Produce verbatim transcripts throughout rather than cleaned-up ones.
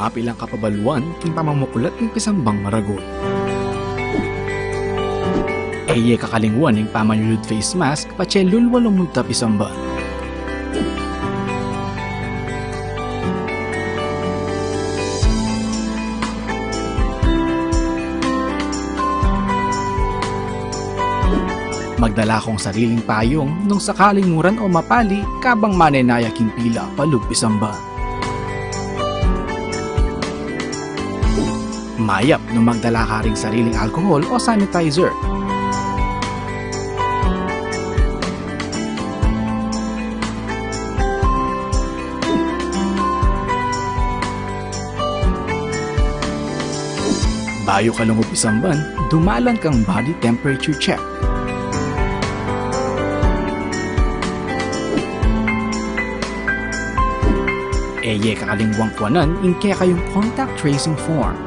Mapilan kapabaluan king pamamuklat ning pisambang maragul. E ye kakalingwan ing pamanyulud face mask patse lulwa lumunta pisamban. Magdala kong sariling payung nung sakaling muran o mapali kabang manenaya king pila palub pisamban. Mayap nung magdala ka ring sariling alcohol o sanitizer. Bayu ka lungub pisamban, dumalan kang body temperature check. E ye kakalingwang kuanan ing kekayung contact tracing form.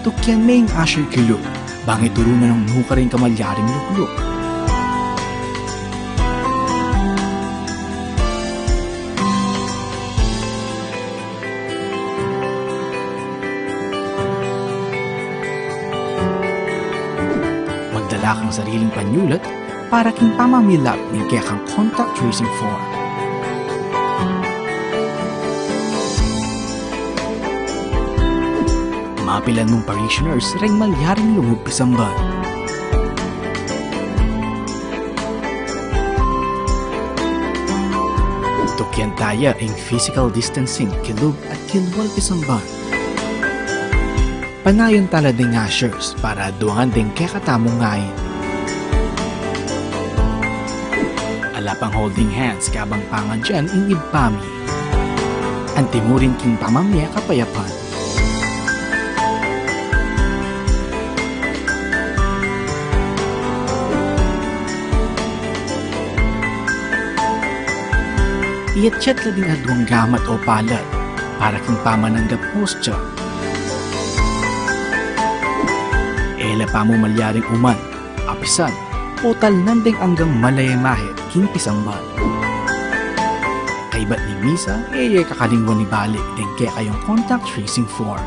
Tukyan me ing usher kilub, bang ituru na nung nukarin ka malyaring lukluk. Magdala kang sariling panyulat para king pamamilap ning kekang contact tracing form. Mapilan mung parishioners reng malyaring lungub pisamban. Tukyan taya ing physical distancing kilub at kilwal pisamban. Panayan tala ding ushers para duangan ding kekatamung ngain. Ala pang holding hands kabang pangadyan ing ibpa mi. Anti mu rin king pamamie kapayapan. Iyatsyat la ding aduang gamat o palad para king pamananggap hostia. E la pa mu malyaring uman, apisan, o talnan deng anggang malayamahit king pisamban. Kaybat ning misa, e ye kakalingwan ibalik deng kekayung contact tracing form.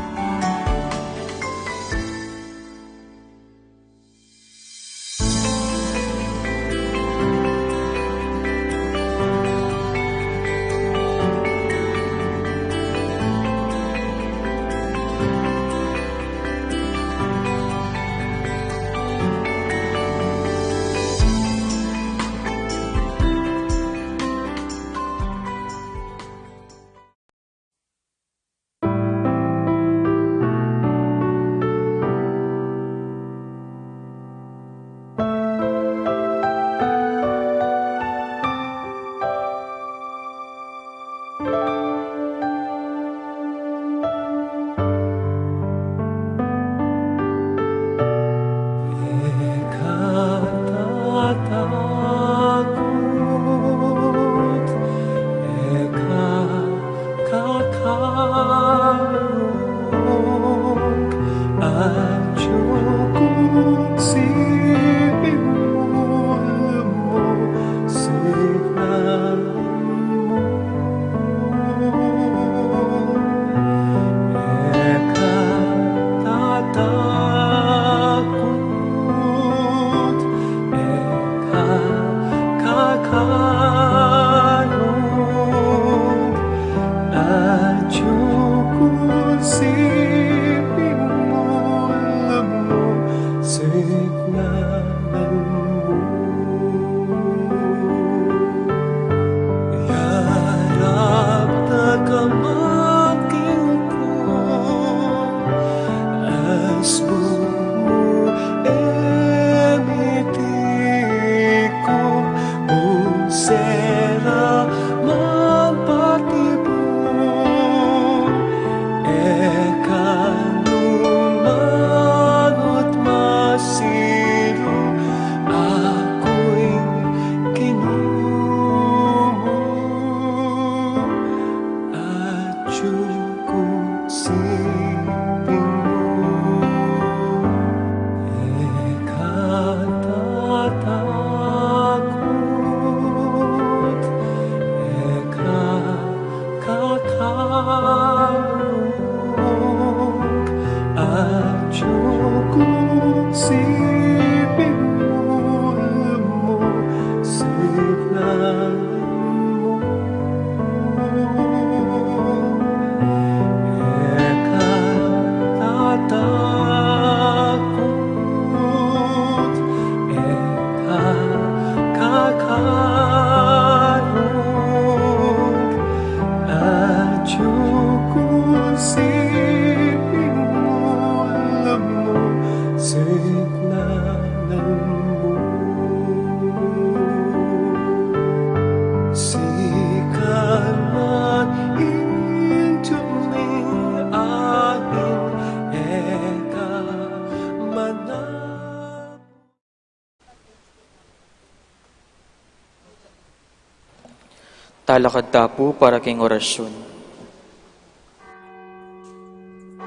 Lalakad ta pu para king orasyun.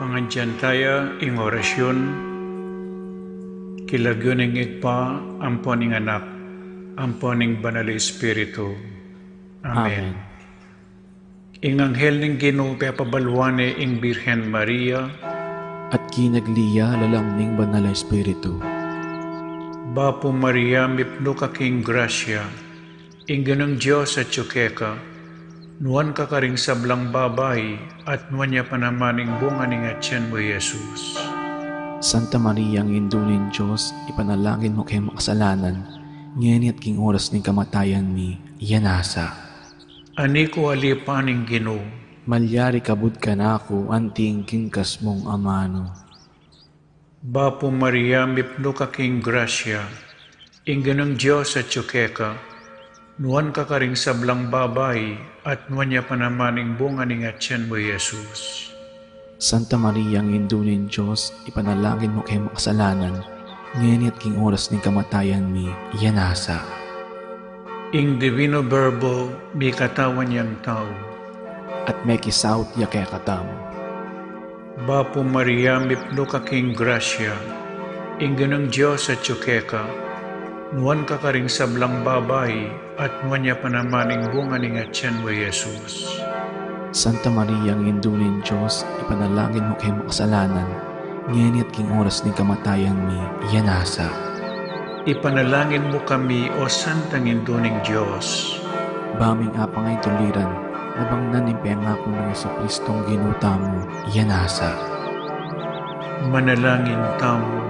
Pangadyan taya ing orasyun, king lagyu ning Ibpa, ampo ning Anak, ampo ning Banal a Espiritu. Amen. Amen. Ing anghel ning Ginu pepabaluan ne ing Birhen Maria. At kinagli ya lalam ning Banal a Espiritu. Bapu Maria, mipnu ka king grasya, ing Ginung Dios atyu keka, nuan ka karing sablang babai, at nuan ya pa naman ing bunga ning atyan mu, Jesus. Santa Maria, Indu ning Dios, ipanalangin mu keng makasalanan, ngeni at king oras ning kamatayan mi. Amen. Ani ku ali pa ning Ginu. Malyari kabud kanaku anti ing kingkas mung amanu. Bapu Maria, mipnu ka king grasya, ing Ginung Dios atyu keka, nuan ka karing sablang babai, at nuan ya pa naman ing bunga ning atyan mu, Jesus. Santa Maria, Indu ning Dios, ipanalangin mu keng makasalanan, ngeni at king oras ning kamatayan mi. Amen. Ing Divino Verbo mikatawan yang tau. At mekisaut ya kekatamu. Bapu Maria, mipnu ka king grasya, ing Ginung Dios atyu keka, nuan ka karing sablang babai, at nuan ya pa naman ing bunga ning atyan mu, Jesus. Santa Maria, Indu ning Dios, ipanalangin mu keng makasalanan, ngeni at king oras ning kamatayan mi. Amen. Ipanalangin mu kami, O Santang Indu ning Dios. Ba ming apang a ituliran, nabangnan ing pengaku nang Jesucristong Ginu tamu. Amen. Manalangin tamu.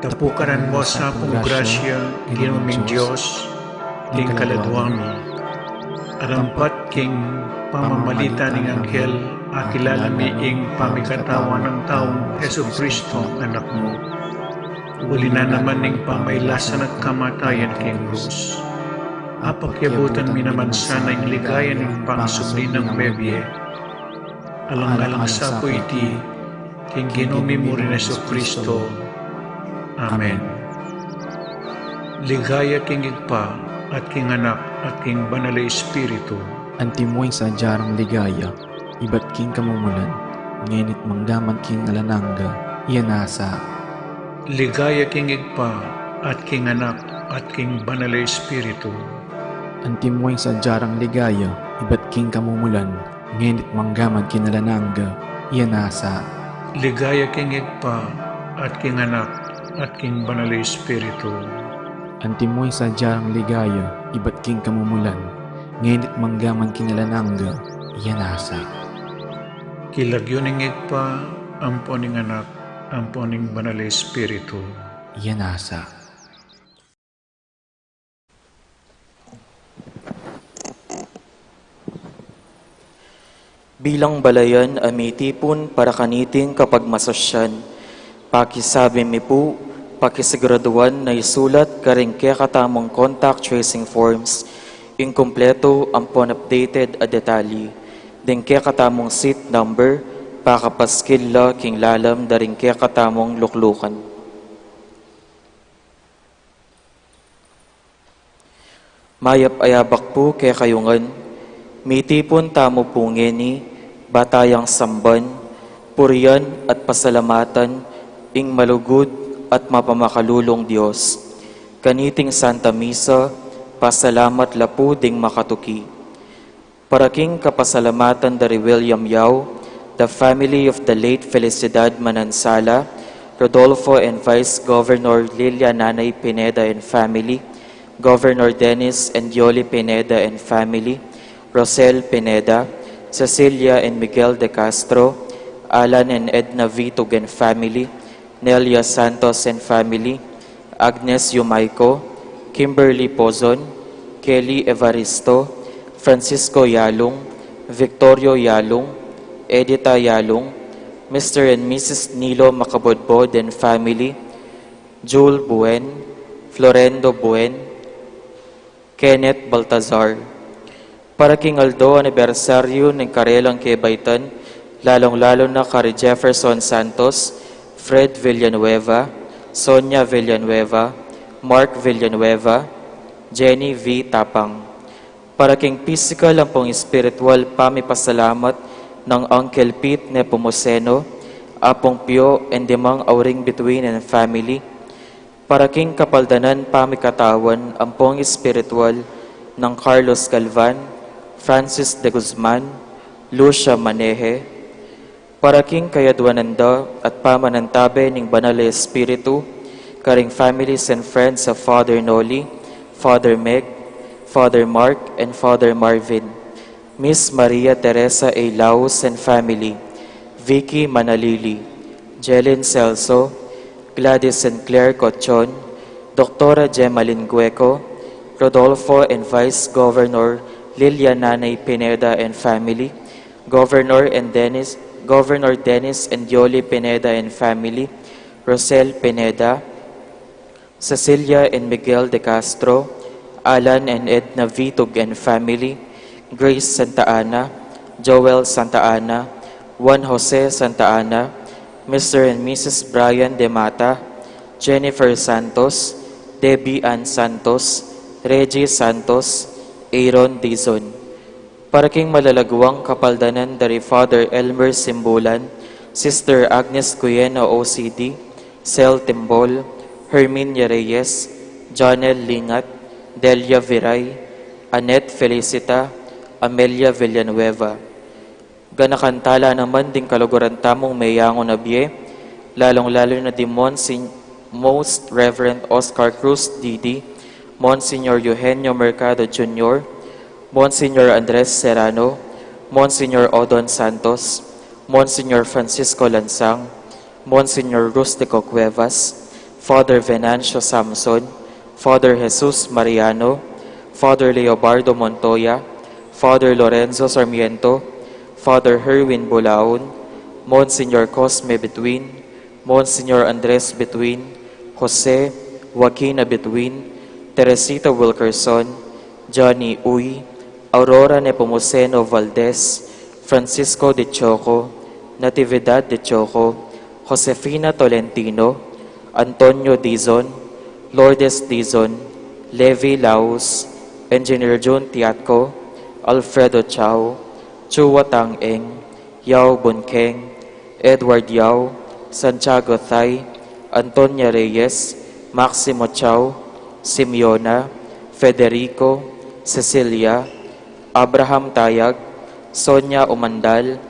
Tapukaran mu sa pung grasya, Ginu ming Dios, king kaladwa mi. Arampat king pamamagitan ning anghel, akilala mi ing pamikatawan nang taung Jesucristong Anak mu. Uli na naman ning pamailasan at kamatayan king krus, apakyabutan mi naman sana ing ligaya ning pangasubli nang mebie. Alang-alang sa pu iti, king Ginu mi mu ring Jesucristo. Amen. Ligaya king Ibpa, at king Anak, at king Banal a Espiritu. Antimo ing sadya rang ligaya, ibat king kamumulan, ngeni't manggaman king alang angga. Amen. Ligaya king Ibpa, at king Anak, at king Banal a Espiritu. Antimo ing sadya rang ligaya, ibat king kamumulan, ngeni't manggaman king alang angga. Amen. Ligaya king Ibpa, at king Anak, at king Banal a Espiritu. Antimo ing sadya rang ligaya, ibat king kamumulan, ngeni't manggaman king alang angga. Amen. King lagyu ning Ibpa, ampo ning Anak, ampo ning Banal a Espiritu. Amen. Bilang balayan a mitipun para kaniting kapagmasasyan, pakisabi mi pu, pakisiguraduan na isulat karing kekatamung contact tracing forms ing kumpletu ampon updated a detalye, ding kekatamung seat number, pakapaskil la king lalam da ring kekatamung luklukan. Mayap a yabak pu kekayu ngan, mitipun tamu pu ngeni, ba tayang samban, purian at pasalamatan ing malugud at mapamakalulung Dios. Kaniting Santa Misa, pasalamat la pu ding makatuki. Para king kapasalamatan da ri William Yao, the family of the late Felicidad Manansala, Rodolfo and Vice Governor Lilia Nanay Pineda and family, Governor Dennis and Yoli Pineda and family, Rosel Pineda, Cecilia and Miguel de Castro, Alan and Edna Vitug and family, Nelia Santos and family, Agnes Yumaico, Kimberly Pozon, Kelly Evaristo, Francisco Yalung, Victorio Yalung, Edita Yalung, Mister and Missus Nilo Macabodbod and family, Jewel Buen, Florendo Buen, Kenneth Baltazar. Para king aldo anibersaryu ning karelang kebaitan, lalung-lalu na kari Jefferson Santos, Fred Villanueva, Sonia Villanueva, Mark Villanueva, Jenny V. Tapang. Para king pisikal ampong espiritual pamipasalamat nang Uncle Pete Nepomuceno, Apung Pio, and demang Auring Bituin and family. Para king kapaldanan pamikatawan ampong espiritual nang Carlos Galvan, Francis de Guzman, Lucia Maneje, para king kayadwanan da at pamanantabe ning Banal a Espiritu, karing families and friends of Father Noli, Father Meg, Father Mark, and Father Marvin, Miss Maria Teresa A. Laus and family, Vicky Manalili, Jelen Celso, Gladys and Claire Cochon, Doktora Gemaline Gueco, Rodolfo and Vice Governor Lilia Nanay Pineda and family, Governor and Dennis, Governor Dennis and Yoli Pineda and family, Rosel Pineda, Cecilia and Miguel de Castro, Alan and Edna Vitug and family, Grace Santa Ana, Joel Santa Ana, Juan Jose Santa Ana, Mister and Missus Brian De Mata, Jennifer Santos, Debbie Ann Santos, Reggie Santos, Aaron Dizon. Para king malalaguang kapaldanan dari Father Elmer Simbulan, Sister Agnes Cuyeno O C D, Cel Timbol, Herminia Reyes, Jonel Lingat, Delia Viray, Annette Felicita, Amelia Villanueva. Ganakan tala naman ding kaluguran tamung meyangu na bie, lalung-lalu na di Monsin-, Most Reverend Oscar Cruz D D, Monsignor Eugenio Mercado Junior, Monsignor Andres Serrano, Monsignor Odon Santos, Monsignor Francisco Lansang, Monsignor Rustico Cuevas, Father Venancio Samson, Father Jesus Mariano, Father Leobardo Montoya, Father Lorenzo Sarmiento, Father Herwin Bulaon, Monsignor Cosme Bituin, Monsignor Andres Bituin, Jose, Joaquina Bituin, Teresita Wilkerson, Johnny Uy, Aurora Nepomuceno Valdez, Francisco de Choco, Natividad de Choco, Josefina Tolentino, Antonio Dizon, Lourdes Dizon, Levi Laus, Engineer Jun Tiatco, Alfredo Chao, Chua Tang Eng, Yao Bunkeng, Edward Yao, Santiago Thay, Antonia Reyes, Maximo Chao, Simeona, Federico, Cecilia, Abraham Tayag, Sonia Umandal,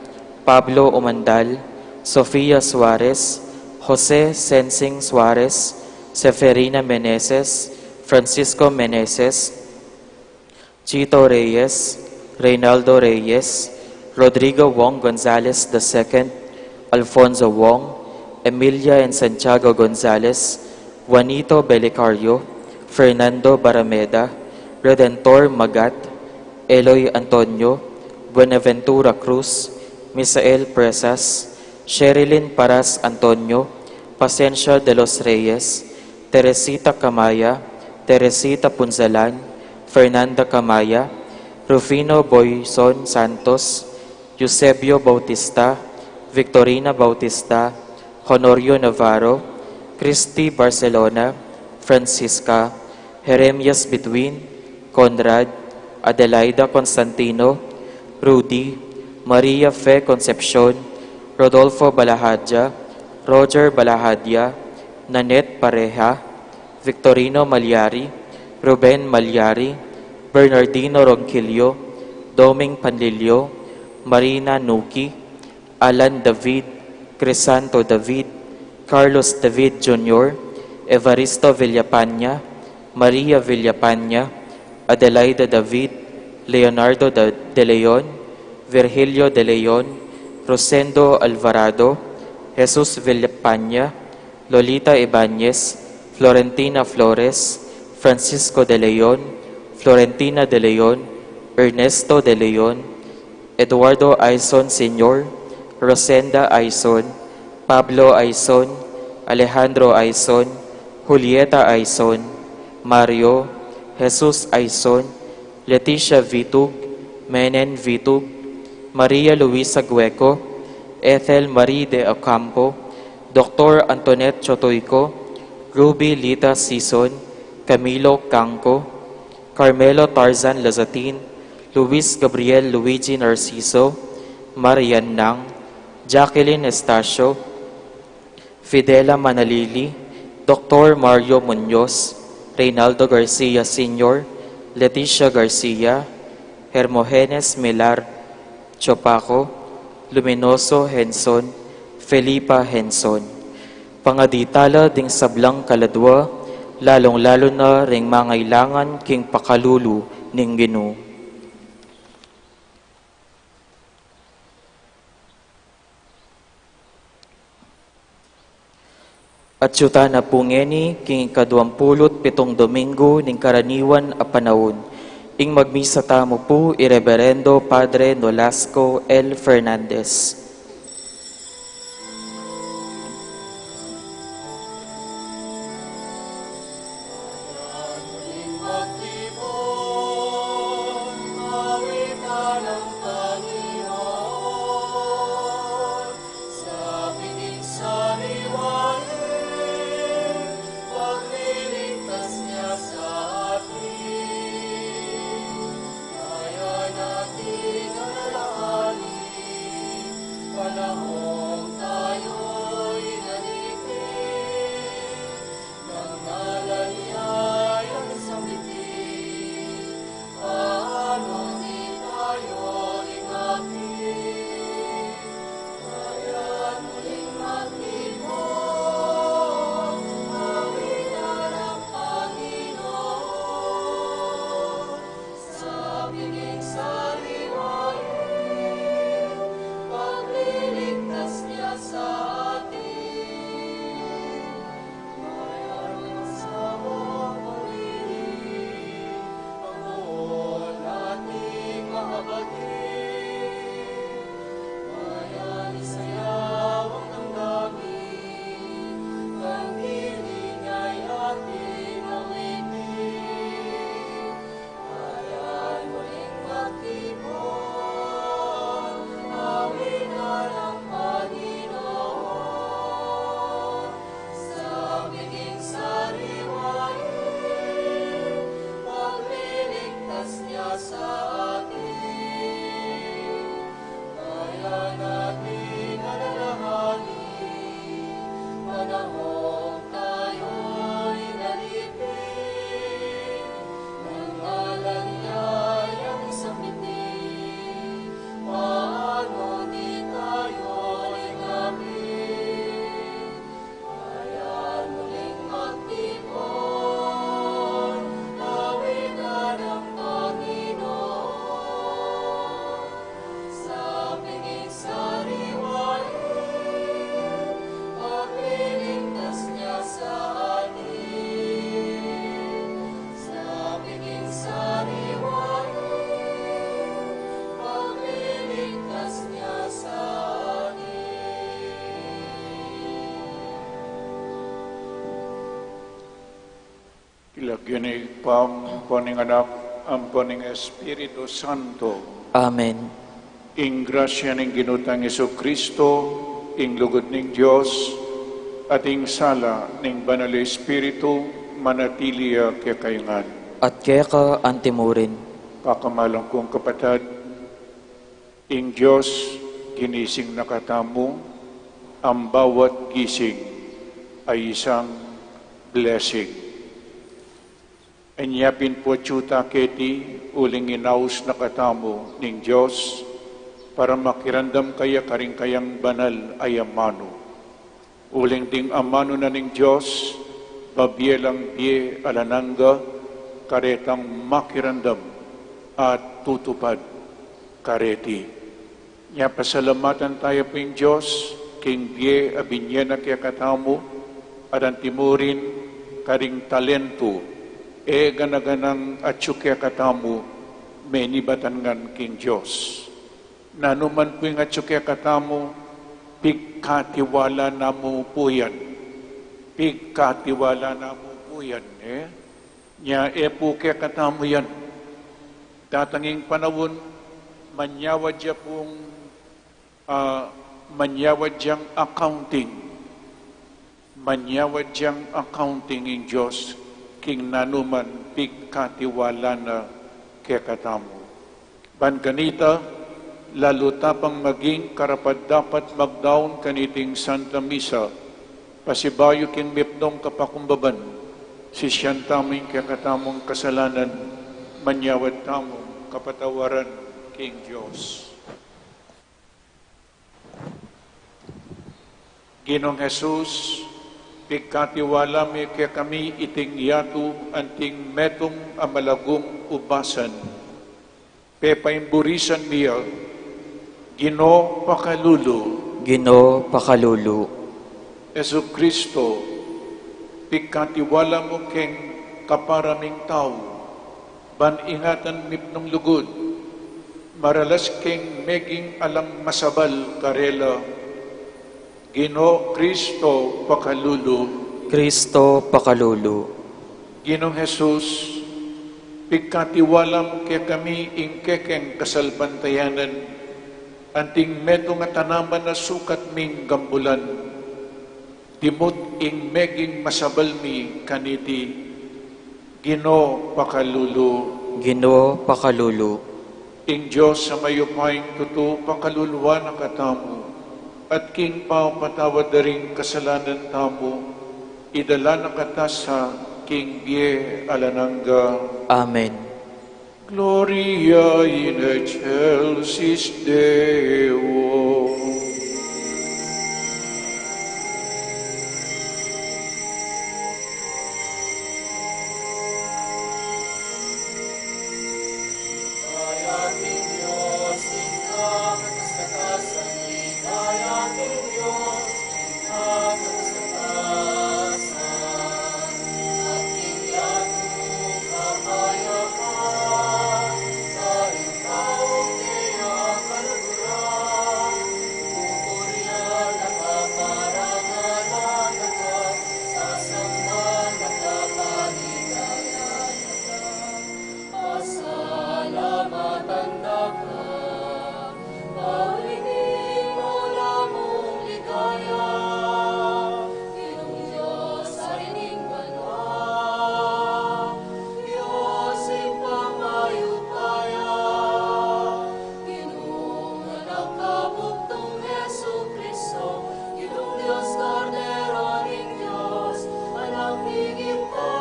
Pablo Umandal, Sofia Suarez, Jose Sensing Suarez, Seferina Meneses, Francisco Meneses, Chito Reyes, Reynaldo Reyes, Rodrigo Wong Gonzalez the second, Alfonso Wong, Emilia and Santiago Gonzalez, Juanito Belicario, Fernando Barameda, Redentor Magat, Eloy Antonio, Buenaventura Cruz, Misael Presas, Sherilyn Paras Antonio, Pasensia de los Reyes, Teresita Camaya, Teresita Punzalan, Fernanda Camaya, Rufino Boyson Santos, Eusebio Bautista, Victorina Bautista, Honorio Navarro, Christy Barcelona, Francisca, Jeremias Bituin, Conrad, Adelaida Constantino, Rudy, Maria Fe Concepcion, Rodolfo Balahadia, Roger Balahadia, Nanette Pareja, Victorino Malyari, Ruben Malyari, Bernardino Ronquillo, Doming Panlilio, Marina Nuki, Alan David, Crisanto David, Carlos David Junior, Evaristo Villapaña, Maria Villapaña, Adelaida David, Leonardo Da-, de Leon, Virgilio de Leon, Rosendo Alvarado, Jesus Villapaña, Lolita Ibañez, Florentina Flores, Francisco de Leon, Florentina de Leon, Ernesto de Leon, Eduardo Aison Senior, Rosenda Aison, Pablo Aison, Alejandro Aison, Julieta Aison, Mario, Jesus Aison, Leticia Vitug, Menen Vitug, Maria Luisa Gueco, Ethel Marie de Ocampo, Doktor Antoinette Chotoico, Ruby Lita Sison, Camilo Cangco, Carmelo Tarzan Lazatin, Luis Gabriel Luigi Narciso, Marian Nang, Jacqueline Estacio, Fidela Manalili, Doktor Mario Muñoz, Reynaldo Garcia Senior, Leticia Garcia, Hermogenes Milar, Chopaco, Luminoso Henson, Felipa Henson. Pangaditala ding sablang kaladwa, lalong-lalo na ring mangailangan king pakalulu ning Ginu. At yuta na pu ngeni king ikaduang pulu't pitung Domingo ning karaniwan a panaun. Ing magmisa tamu pu i Reberendo Padre Nolasco L. Fernandez. King lagyu ning Ibpa, ampo ning Anak, ampo ning Espiritu Santo. Amen. Ing grasya ning Ginu tang Jesucristo, ing lugud ning Dios, at ing sala ning Banal a Espiritu, manatili ya kekayu ngan. At keka antimurin. Pakamalan kung kapatad, ing Dios ginising na katamu, ang bawat gising ay isang blessing. Anya pin pu atyu ta keti, uling inaus na katamu ning Dios, para makiramdam kaya karing kayang banal a amanu. Uling ding amanu na ning Dios, babie lang bie alang angga, karetang makiramdam at tutupad kareti. Nya pasalamatan taya pu ing Dios, king bie a binie na kekatamu, at antimurin karing talentu, e gana-ganang atyu kekatamu, menibatan ngan king Dios. Nanu man pu ing atyu kekatamu, pigkatiwala na mu pu yan. Pigkatiwala na mu pu yan, e? Nya e pu kekatamu yan. Datang ing panaun, manyawad ya pung, ah, manyawad yang accounting. Manyawad yang accounting ing Dios, king nanu man pigkatiwala na kekatamu. Ban kanita, lalu ta pang maging karapat-dapat magdaun kaniting Santa Misa, pasibayu king mipnung kapakumbaban, sisian tamu ing kekatamung kasalanan, manyawad tamung kapatawaran king Dios. Ginung Jesus, pigkatiwala mu kekami iting yatu anting metung a malagung ubasan. Pepaimburisan mi ya, Ginu, pakalulu. Ginu, pakalulu. Jesucristo, pigkatiwala mu keng kapara ming tau, ban ingatan mipnung lugud, maralas keng meging alang masabal karela. Ginu Cristo, pakalulu. Cristo, pakalulu. Ginung Jesus, pigkatiwala mu kekami ing kekeng kasalpantayanan, anting metung a tanaman a sukat ming gambulan. Dimut ing meging masabal mi kaniti. Ginu, pakalulu. Ginu, pakalulu. Ing Dios a mayupayang tutu pakaluluan na katamu, at king pamapatawad da ring kasalanan tamu, idala na kata sa king bie alang angga. Amen. Gloria in excelsis Deo. Pasalamatan da ka, Panginoon, mula mung ligaya, Ginung Dios, Ari ning banua, Dios Ibpa mayupaya, Ginung Anak a bugtung Jesucristo, Ginung Dios, Kordero ning Dios, Anak ning Ibpa,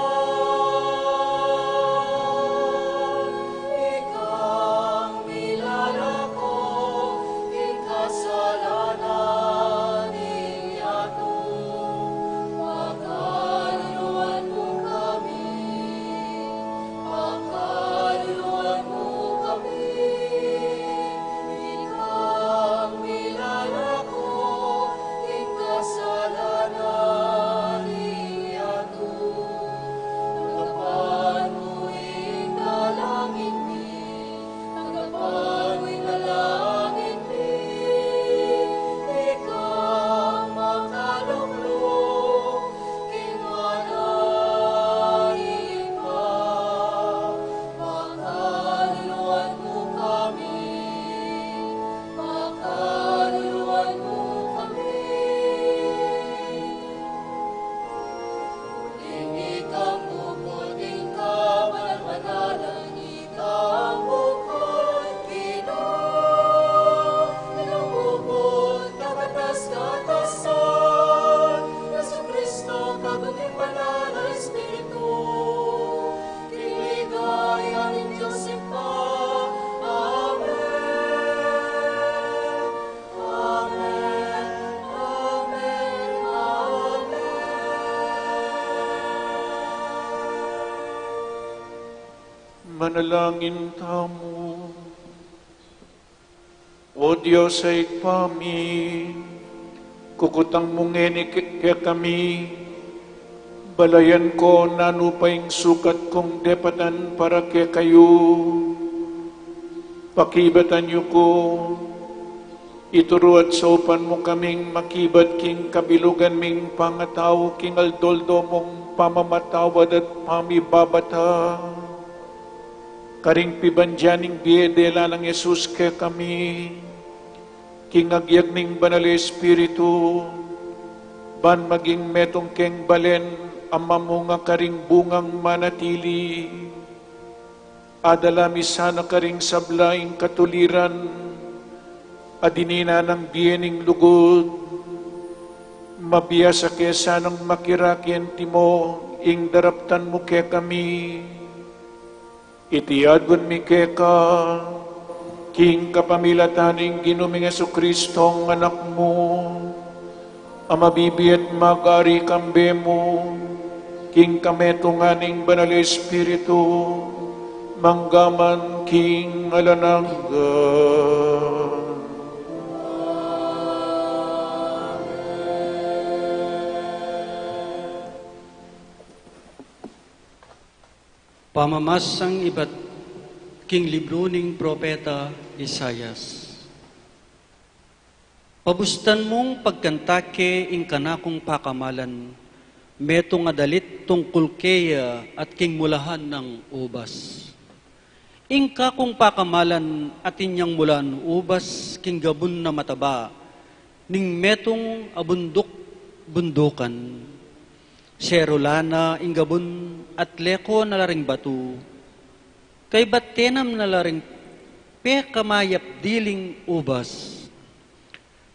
ikang milalako king kasalanan ning yatu, pakaluluan mu kami. Pakaluluan mu kami, ikang milalako king kasalanan ning yatu. Tanggapan mu ing dalangin mi, tanggapan mu ing dalangin mi, ikang makalukluk king ngana ning Ibpa. Pakaluluan mu kami, pakaluluan mu kami. Ing ikang bukut king kabanal-banalan, ikang bukut Ginu, ikang bukut kabatas katasan, Jesucristo, kagum ning Banal a Espiritu, king ligaya ning Dios Ibpa. Amen. Amen. Amen. Amen. Manalangin tamu. O Dios a Ibpa mi, kukutang mu ngeni ke-, kekami, balayan ko nanu pa ing sukat kung depatan para kekayu. Pakibatan yu ku, ituru at saupan mu kaming makibat king kabilugan ming pangatau king aldo-aldo mung pamamatawad at pamibabata. Karing pibandian ning bie dela nang Jesus kekami, king agyag ning Banal a Espiritu, ban maging metung keng balen a mamunga karing bungang manatili. Adala mi sana karing sabla ing katuliran, a dininan nang bie ning lugud, mabiasa ke sanang makirake antimo ing daraptan mu kekami. Iti adwan mi keka, king kapamilatan ning Ginu ming Jesucristo, Anak mu, a mabibie at mag-ari kambe mu, king kametungan ning Banal Espiritu, mangga man king alang angga. Pamamasang ibat king libru ning propeta Isaias. Pabustan mung pagkanta ke ing kanakung pakamalan, metung a dalit tungkul keya at king mulahan nang ubas. Ing kakung pakamalan atin yang mulahan ubas king gabun a mataba ning metung a bunduk-bundukan. Serulan na ing gabun at leko na la ring batu. Kaybat tenam na la ring pekamayap diling ubas.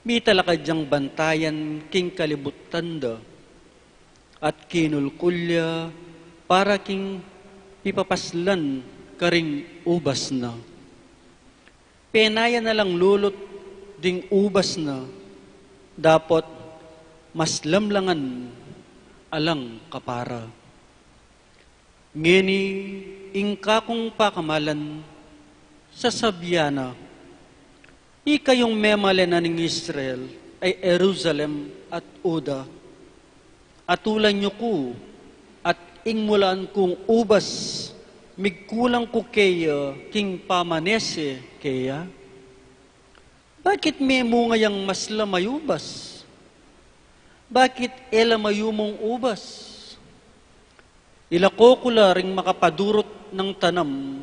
Mitalakad yang bantayan king kalibutan da, at kinulkul ya para king pipapaslan karing ubas na. Penaya na lang lulut ding ubas na, dapot maslamlangan alang kapara. Ngeni ing kakung pakamalan, sasabian na, ikayung memalen na ning Israel, ay Jerusalem at Juda, atulan yu ku, at ing mulaan kung ubas, migkulang ku keya king pamanese keya? Bakit memunga yang maslam a ubas? Bakit e la mayumung ubas? Ilako ku la ring makapadurut nang tanam,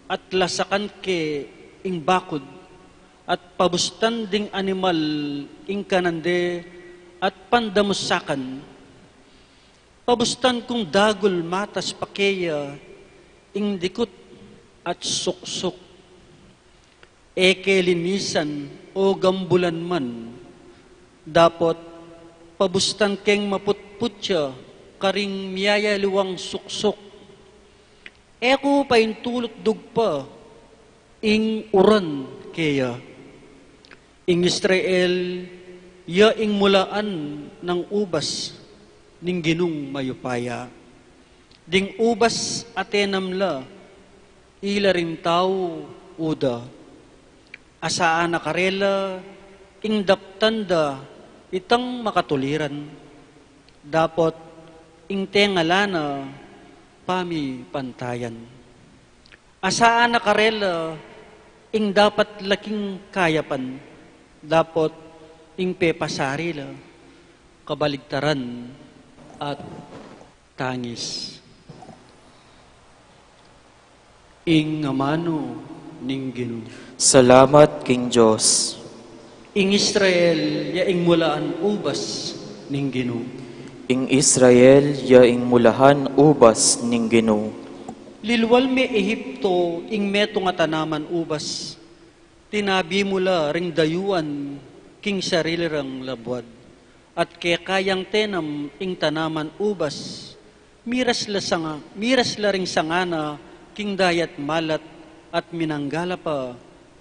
at lasakan ke ing bakud, at pabustan ding animal ing kanan de, at pandamusakan. Pabustan kung dagul matas pa keya ing dikut at suksuk. E ke linisan o gambulan man, dapot pabustan keng maputput ya karing miyayaliwang suksuk. E ku paintulut dugpa ing uran keya. Ing Israel ya ing mulaan nang ubas ning Ginung mayupaya. Ding ubas a tenam la, ila ring tau, Juda. Asaan na karela ing daptan da itang makatuliran, dapot ing tengalan na pamipantayan. Asaan na karela ing dapat la king kayapan, dapot ing pepasari la kabaligtaran at tangis. Ing amanu ning Ginu. Salamat king Dios. Ing Israel ya ing mulaan ubas ning Ginu. Ing Israel ya ing mulahan ubas ning Ginu. Lilwal me Ehipto ing metung a tanaman ubas, tinabi mu la ring dayuan king sarili rang labuad, at keka yang tenam ing tanaman ubas, miras la sanga, miras la ring sanga na king dayat malat, at minanggala pa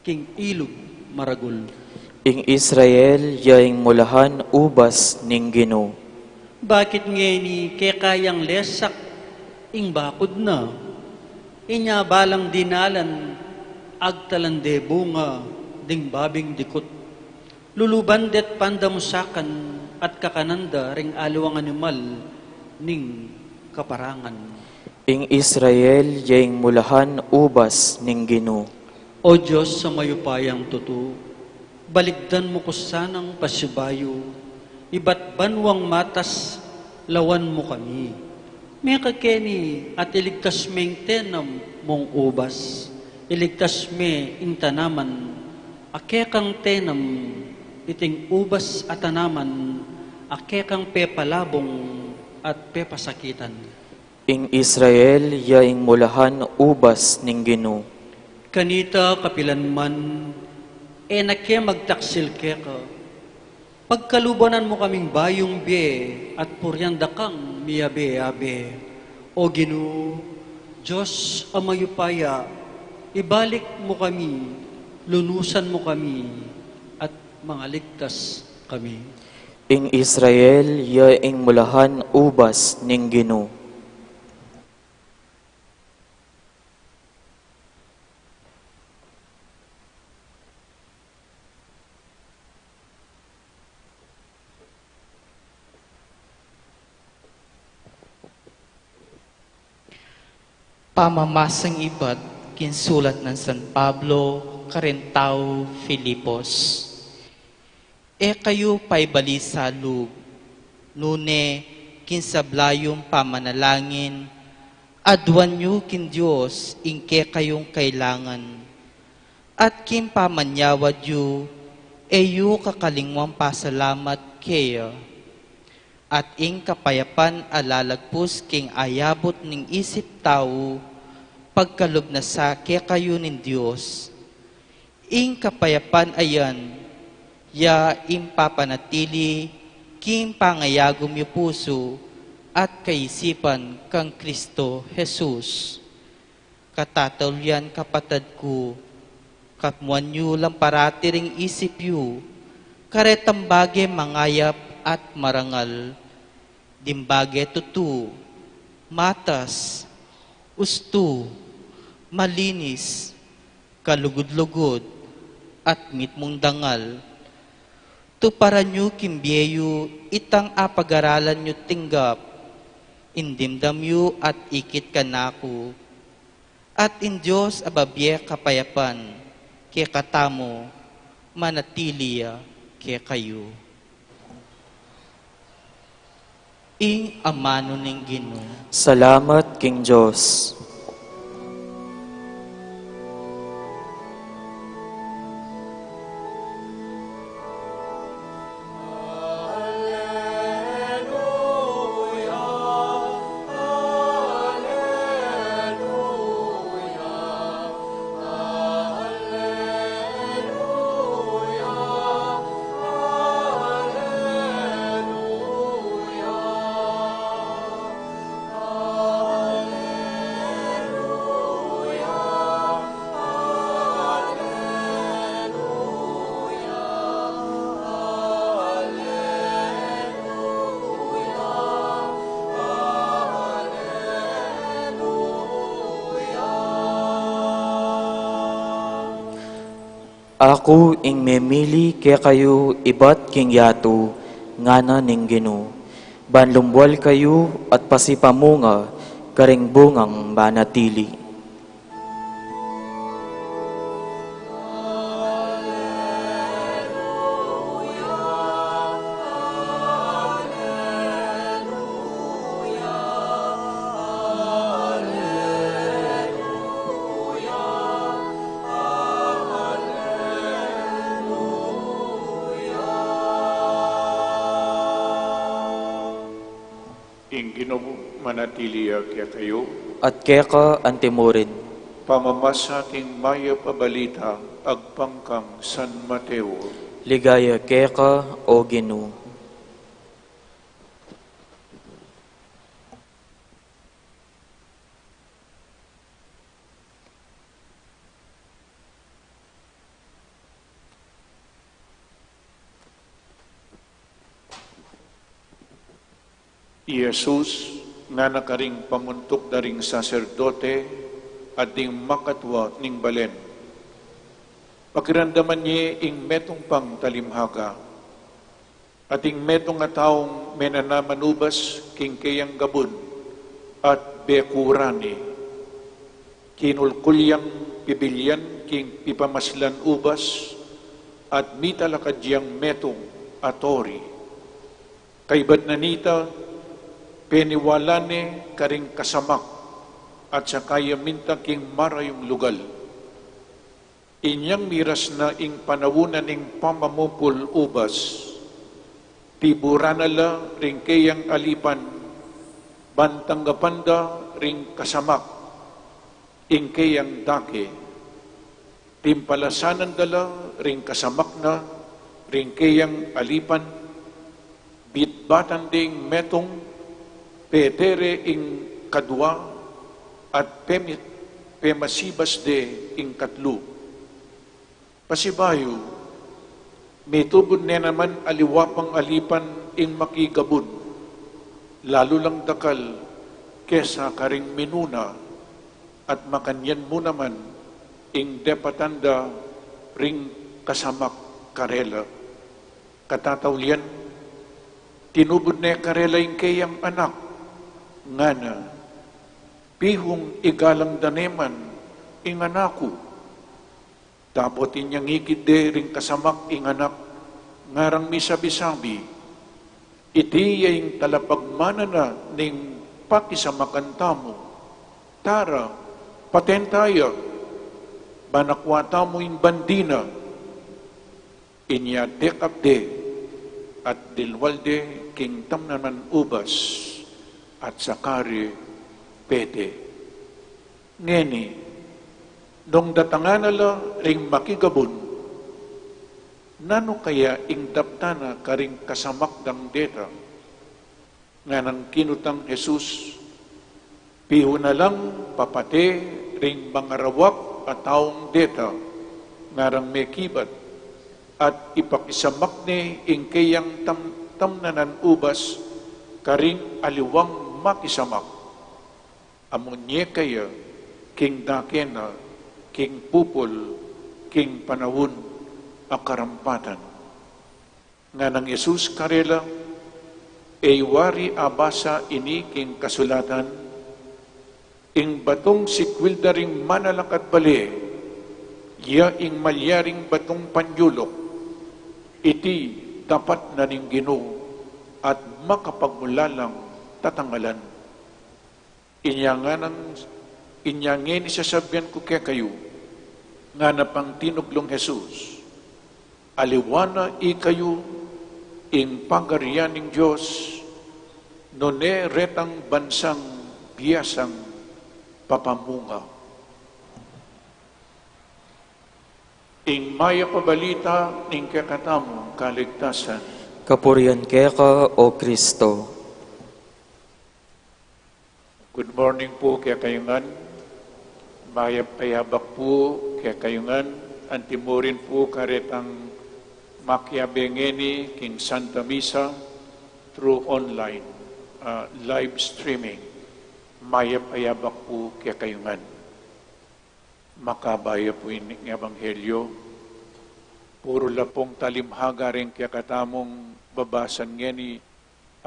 king ilug maragul. Ing Israel ya ing mulahan ubas ning Ginu. Bakit ngeni keka yang lesak ing bakud na? Inya balang dinalan, agtalan de bunga ding babing dikut. Luluban de't pandamusakan at kakanan da ring aliwang animal ning kaparangan. Ing Israel ya ing mulahan ubas ning Ginu. O Dios a mayupayang tutu, baligdan mu ku sanang pasibayu, ibat banwang matas lawan mu kami. Mekakeni at iligtas me ing tenam mung ubas, iligtas me ing tanaman a kekang tenam, iting ubas a tanaman a kekang pepalabung at pepasakitan. Ing Israel ya ing mulahan ubas ning Ginu. Kanita kapilan man, e na ke magtaksil keka. Pagkalubanan mu kaming bayung bie at purian da kang miyabe-yabe. O Ginu, Dios a mayupaya, ibalik mu kami, lunusan mu kami, at mangaligtas kami. Ing Israel ya ing mulahan ubas ning Ginu. Pamamasang ibat king sulat nang San Pablo karing taga Filipos. E kayu paibalisa lub, nune king sabla yung pamanalangin, aduan yu king Dios ing kekayung kailangan. At king pamanyawad yu, e yu kakalingwan pasalamat keya. At ing kapayapan a lalagpus king ayabut ning isip tau, pagkalub na sa kekayu ning Dios. Ing kapayapan a yan, ya ing papanatili king pangayagum yu pusu at kaisipan kang Kristo Jesus. Katataulian, kapatad ku, kapmuan yu lang parati ring isip yu, karetang bage mangayap at marangal, ding bage tutu, matas, ustu, malinis, kalugud-lugud, at mitmung dangal. Tuparan yu king bie yu itang apagaralan yu tinggap, ing dimdam yu at ikit kanaku, at ing Dios a bibie kapayapan kekatamu, manatili ya kekayu. Ing amanu ning Ginu. Salamat king Dios. Aku ing memili kekayu ibat king yatu, ngana ning Ginu, ban lumbual kayu at pasipamunga karing bungang manatili. Ing Ginu manatili ya kekayu. At keka antimurin. Pamamasa king mayap a balita agpang kang San Mateo. Ligaya keka, O Ginu. I Jesus ngana karing pamuntuk da ring saserdote at ding makatua ning balen, pakiramdaman ye ing metung pang talimhaga. Ating metung a taung menanaman ubas king keyang gabun at bekuran ne. Kinulkul yang pibilyan king pipamaslan ubas at mitalakad yang metung a tori. Kaybat na nita, peniwala ne karing kasamak at saka ya minta king marayung lugal. Inyang miras na ing panaun na ning pamamupul ubas, tiburan na la ring keyang alipan Ban tanggapan da ring kasamak ing keyang dake. Timpalasanan da la ring kasamak na ring keyang alipan, bitbatan de ing metung, pete re ing kadua, at pemi-, pemasibas de ing katlu. Pasibayu, mitubud ne naman aliwa pang alipan ing makigabun, lalu lang dakal kesa karing minuna, at makanyan mu naman ing depatan da ring kasamak karela. Katataulian, tinubud ne karela ing keyang anak, ngana, pihung igalang da ne man ing anak ku. Dapot inyang ikit de ring kasamak ing anak, ngarang misabi-sabi, iti ya ing talapagmana na ning pakisamakan tamu. Tara, paten ta ya, ban akua tamu ing bandi na. Inya dekap de, at dilwal de king tamnanan ubas, at saka re pete. Ngeni, nung datangan na la ring makigabun, nanu kaya ing daptan na karing kasamak dang deta? Nganang kinutang Jesus, pihu na lang papate ring mangarawak a taung deta, ngarang mekibat, at ipakisamak ne ing keyang tam-, tamnanan ubas karing aliwang makisamak. Amu ne kaya king dake na, king pupul, king panaun a karampatan. Nganang Jesus karela, e yu wari abasa ini king kasulatan, ing batung sikwil da ring manalakad bale, ya ing malyaring batung panyuluk, iti dapat na ning Ginu, at makapagmulalang tatangalan. Inya nganang, inya ngeni sasabian ku kekayu, ngana pang tinuglung Jesus, aliwa na ikayu ing pagarian ning Dios, nune retang bansang biasang papamunga. Ing mayap a balita ning kekatamung kaligtasan. Kapurian keka, O Kristo. Good morning pu kekayu ngan. Mayap a yabak pu kekayu ngan. Antimurin pu karetang makiabe ngeni king Santa Misa through online, ah, live streaming. Mayap a yabak pu kekayu ngan. Makabaya pu ing Ebanghelyo. Puru la pung talimhaga ring kekatamung babasan ngeni,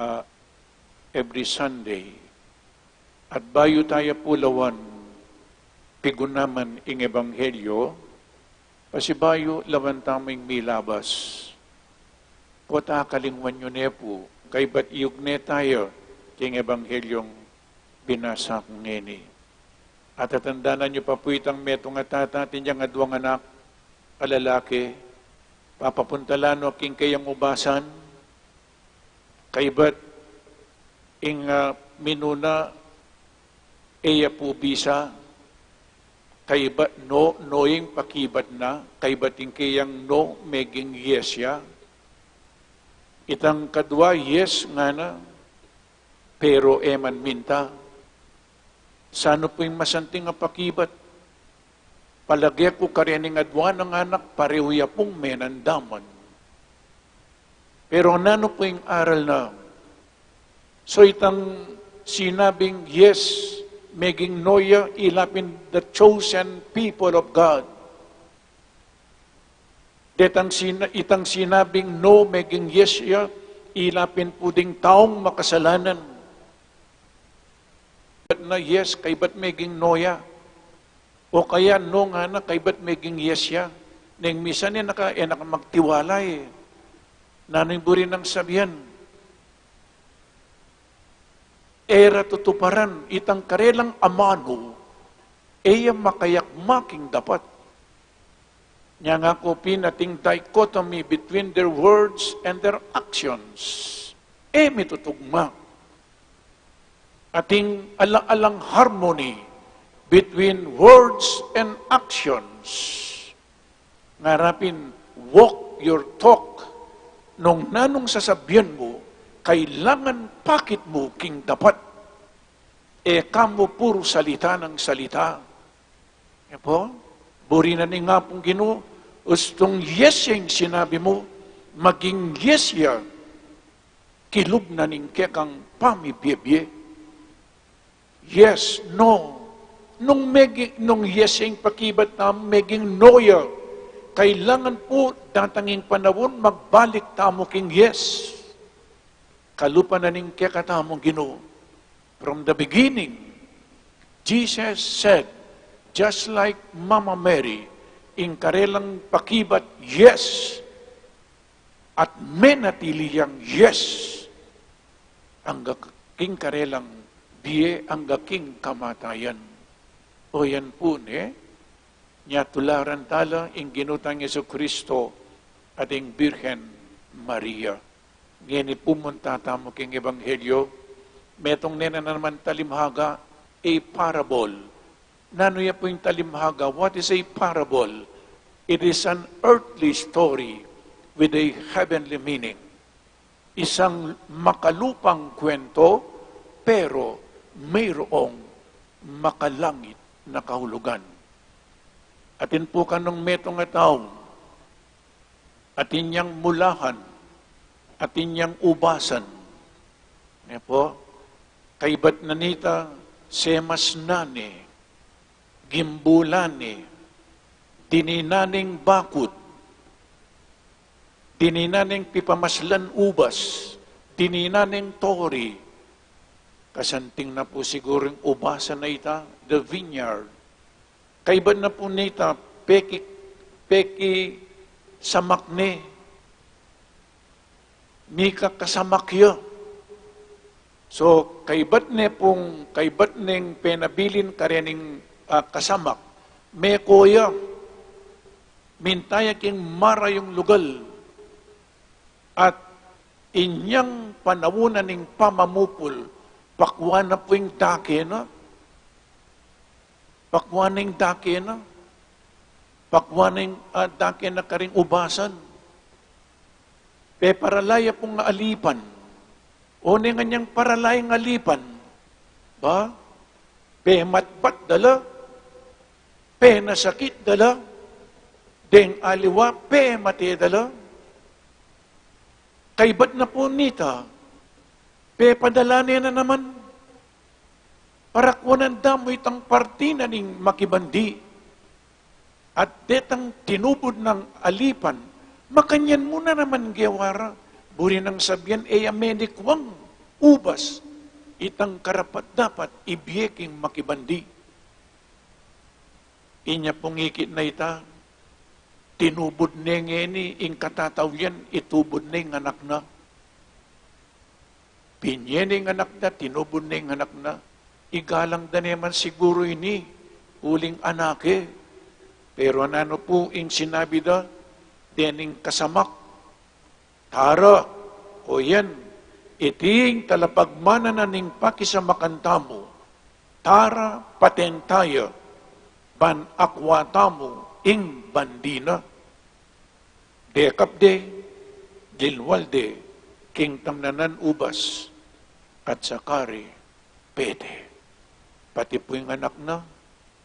ah, every Sunday. At bayu taya pu lawan pigunaman ing Ebanghelyo, pasibayu lawan tamu ing milabas. Pota kalingwan yu ne pu, kaybat iyug ne taya king Ebanghelyo ing binasa ku ngeni. Atatandanan yu pa pu itang metung a tata, atin yang aduang anak a lalaki, papapunta la no king keyang ubasan, kaybat ing, ah, minuna e ya pu bisa, kaybat no, no ing pakibat na, kaybat ing keyang no, meging yes ya. Itang kadua, yes ngana, pero e man minta. Sanu pu ing masanting a pakibat? Palage ku karening aduang anak, parehu ya pung menandaman. Pero nanu pu ing aral na? So itang sinabing yes, meging no ya, ila pin the chosen people of God. Detang sina-, itang sinabing no, meging yes ya, ila pin pu ding taung makasalanan. Kaybat na yes, kaybat meging no ya. O kaya no ngana, kaybat meging yes ya. Neng misan e na ka, e na ka magtiwala e. Nanu ing buri nang sabian? E ra tutuparan itang karelang amanu, e ya makayakma king dapat. Nya nga ku pin ating dichotomy between their words and their actions. E mitutugma. Ating ala-alang harmony between words and actions. Ngara pin, walk your talk. Nung nanung sasabian mu, kailangan pakit mu king dapat. E ka mu puru salita nang salita. E pu, buri na ning Apung Ginu, ustung yes ya ing sinabi mu, maging yes ya kilub na ning kekang pamibiebie. Yes, no. Nung megi-, nung yes ya ing pakibat tamu, meging no ya. Kailangan pu datang ing panaun, magbalik tamu king yes. Kalupa na ning kekatamung Ginu. From the beginning, Jesus said, just like Mama Mary, ing karelang pakibat, yes, at menatili yang yes, angga king karelang bie, angga king kamatayan. O yan pu ne, nya tularan tala ing Ginu tang Jesucristo at ing Birhen Maria. Ngeni pumunta tamu king Ebanghelyo, metung ne na naman talimhaga, a parable. Nanu ya pu ing talimhaga? What is a parable? It is an earthly story with a heavenly meaning. Isang makalupang kwento, pero mayroong makalangit na kahulugan. Atin pu kanung metung a tau, atin yang mulahan, atin yang ubasan. Ne pu, kaibat na nita, semas na ne, gimbulan ne, dininan neng bakut, dininan neng pipamaslan ubas, dininan neng tori. Kasanting na pu siguru ing ubasan a ita, the vineyard. Kaibat na pu nita, peki, peki samak ne, mika kasamak ya. So, kaibat ne pung, kaibat neng penabilin karening, ah, kasamak, meko ya, minta ya king marayung lugal, at inyang panaun na ning pamamupul, pakwan na pu ing dake na, pakwan na ing dake na, pakwan na ing, ah, dake na karing ubasan. Peparala ya pung alipan. O ne nganyang parala ing alipan? Ba? Pematbat da la, penasakit da la, deng aliwa pemate da la. Kaibat na pu nita, pepadala ne na naman. Para kuanan da mu itang parti na ning makibandi. At detang tinubud nang alipan, makanyan mu na naman gewa ra, buri nang sabian e ya menikuang ubas itang karapat-dapat ibie king makibandi. Inya pung ikit na ita, tinubud ne ngeni ing katatau yan, itubud ne ing anak na. Binie ne ing anak na, tinubud ne ing anak na. Igalang da ne man siguru ini uling anake. Pero nanu pu ing sinabi da dening kasamak? Tara, o yan, iti ing talapagmana na ning pakisamakan tamu. Tara, paten ta ya, ban akua tamu ing bandi na. Dekap de, linwal de king tamnanan ubas, at sakari pete. Pati pu ing anak na,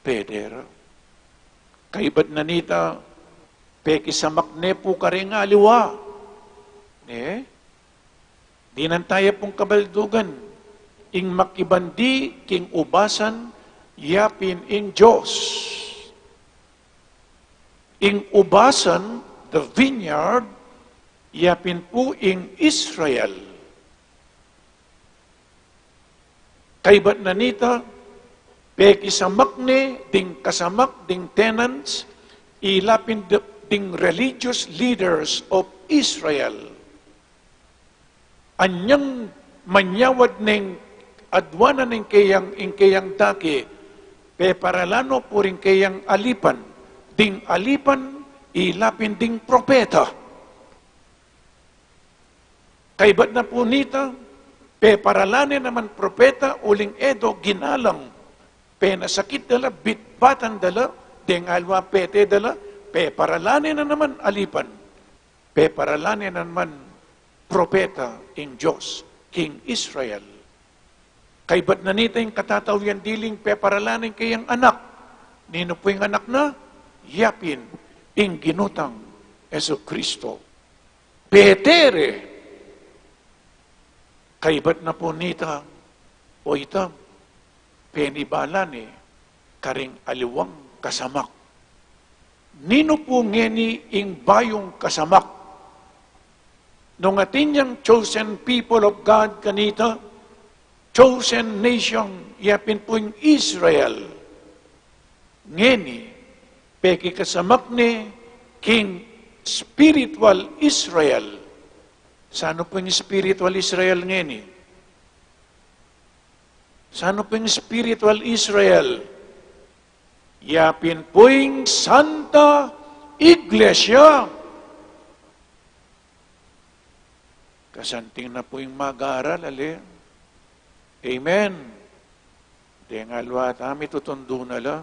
pete ra. Kaibat na nita, pekisamak ne pu karing aliwa. Ne? Dinan ta ya pung kabaldugan, ing makibandi king ubasan, ya pin ing Dios. Ing ubasan, the vineyard, ya pin pu ing Israel. Kaibat na nita, pekisamak ne ding kasamak, ding tenants, ila pin de-, ding religious leaders of Israel. Anyang manyawad neng aduanan ing keyang, ing keyang dake, peparala no pu ring keyang alipan, ding alipan, ila pin ding propeta. Kaibat na pu nita, Peparalane naman propeta, uling e do ginalang. Penasakit da la, bitbatan da la, deng aliwa pete da la, peparalane na naman alipan. Peparalane na naman propeta ing Dios king Israel. Kaybat na nita ing katatau yang diling peparalane ing kayang anak. Ninu pu ing anak na? Yapin ing Ginu tang Jesucristo. Petere, kaybat na pu nita, o ita, penibala ne karing aliwang kasamak. Ninu pu ngeni ing bayung kasamak? Nung atin yang chosen people of God kanita, chosen nation, yapin pu ing Israel. Ngeni, pekikasamak ne king spiritual Israel. Sanu pu ing spiritual Israel ngeni? Sanu pu ing spiritual Israel? Yapin pu ing Santa Iglesia. Kasanting na pu ing mag-aral, ale? Amen. Deng aliwa tami tutundu na la.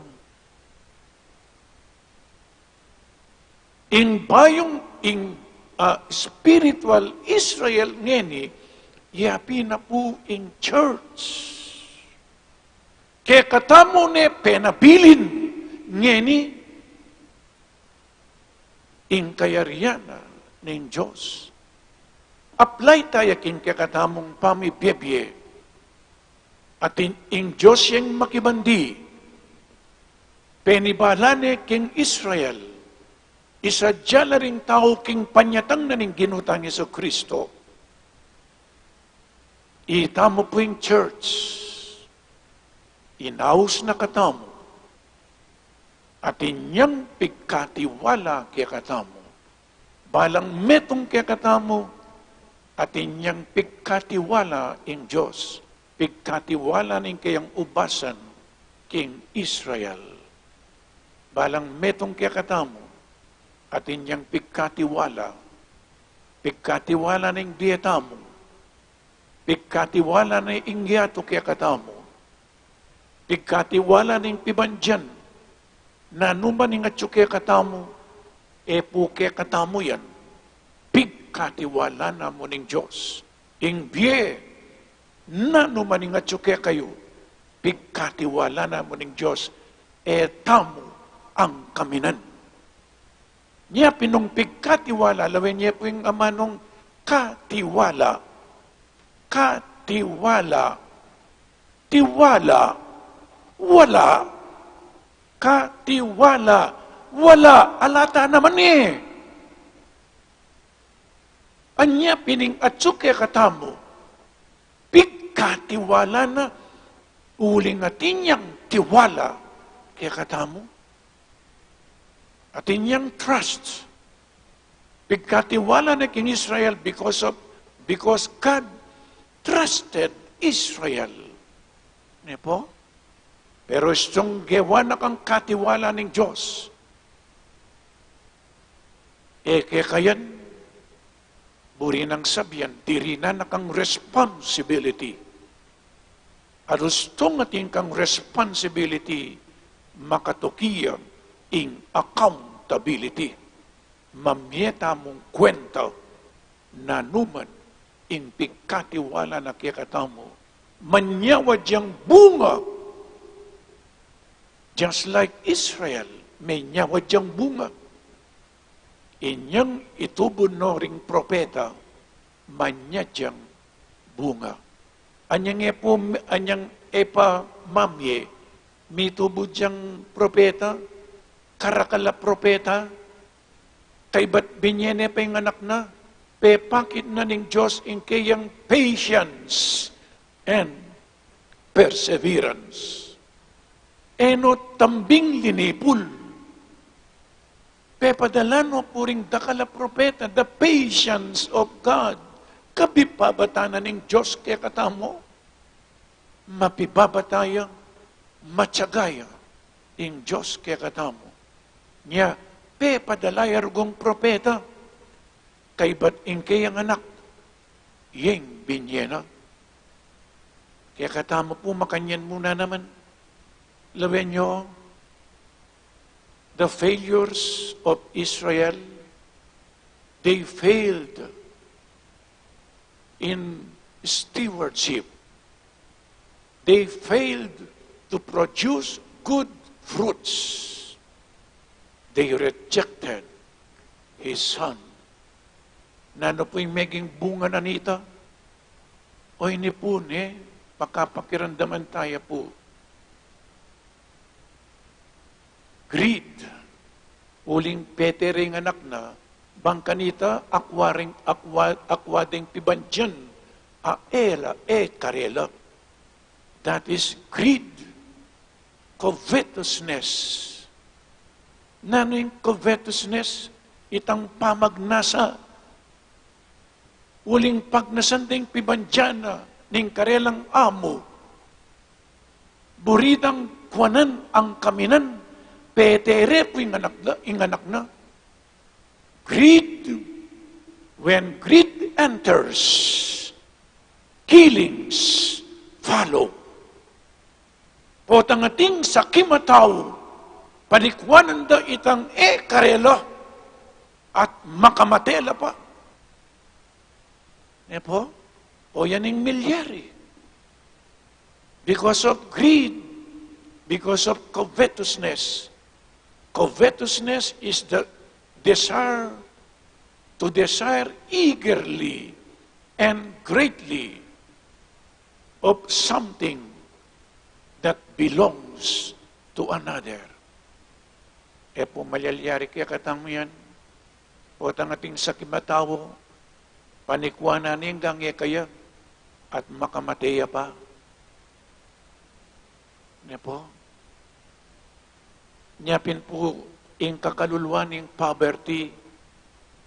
Ing bayung, ing, ah, spiritual Israel ngeni, yapin na pu ing church. Kekatamu ne penabilin ngeni ing kayarian na ning Dios. Apply taya king kekatamung pamibie-bie. Atin ing Dios yang makibandi, penibala ne king Israel, isadya la ring tau king panyatang na ning Ginu tang Jesucristo. Itamu pu ing church, inaus na katamu, atin yang pigkatiwala kekatamu. Balang metung kekatamu, atin yang pigkatiwala ing Dios, pigkatiwala ning kayang ubasan king Israel. Balang metung kekatamu, atin yang pigkatiwala, pigkatiwala ning bie tamu, pigkatiwala na ing yatu kekatamu, pigkatiwala na ing pibandian, nanu man ing atyu kekatamu, e pu kekatamu yan, pigkatiwala na mu ning Dios. Ing bie, nanu man ing atyu kekayu, pigkatiwala na mu ning Dios, e tamu angkaminan. Nya pin nung pigkatiwala, lawen ye pu ing amanung katiwala. Katiwala. Tiwala. Wala. Katiwala. Wala. Ala ta naman e. Anya pin ing atyu kekatamu, pigkatiwala na, uling atin yang tiwala kekatamu. Atin yang trust. Pigkatiwala na king Israel because of, because God trusted Israel. Ne pu? Pero istung gewa na kang katiwala ning Dios, e keka yan, buri nang sabian, dirinan na kang responsibility. At istung atin kang responsibility, makatuki ya ing accountability. Mamie tamung kuenta nanu man ing pigkatiwala na kekatamu, manyawa yang bunga. Just like Israel, menyawa yang bunga. Inyang itubu no ring propeta, manyawang bunga. Anyang e pu, anyang e pa mamie, mitubu yang propeta, karakal a propeta, kaybat binie ne pa ing anak na, pepakit na ning Dios ing keyang patience and perseverance. E no tambing linipul. Pepadala no pu ring dakal a propeta, the patience of God. Kapibabata na ning Dios kekatamu. Mapibabata ya, matiaga ya ing Dios kekatamu. Nya, pepadala ya rugung propeta, kaybat ing keyang anak, yeng binie na. Kekatamu pu makanyan mu na naman. Lawen yu, the failures of Israel, they failed in stewardship. They failed to produce good fruits. They rejected his son. Nanu pu ing meging bunga na nita? O ini pu, ne, pakapakiramdaman taya pu. Greed. Uling petere ing anak na, bang kanita akwa deng, akwa, akwa deng pibandian a e la, e karela. That is greed. Covetousness. Nanu ing covetousness? Itang pamagnasa. Uling pagnasan deng pibandian na ning karelang amu. Buri dang kuanan ing kaminan, petere pu ing anak na, ing anak na. Greed, when greed enters, killings follow. Potang ating sakim a tau, panikuanan da itang e karela at makamate la pa. Ne pu? O yan ing milyari. Because of greed, because of covetousness. Covetousness is the desire, to desire eagerly and greatly of something that belongs to another. E pu malyalyari kekatamu yan? Potang ating sakim a tau, panikuanan ne ing e kaya at makamate ya pa. Ne pu? Nya pin pu ing kakaluluan ning poverty,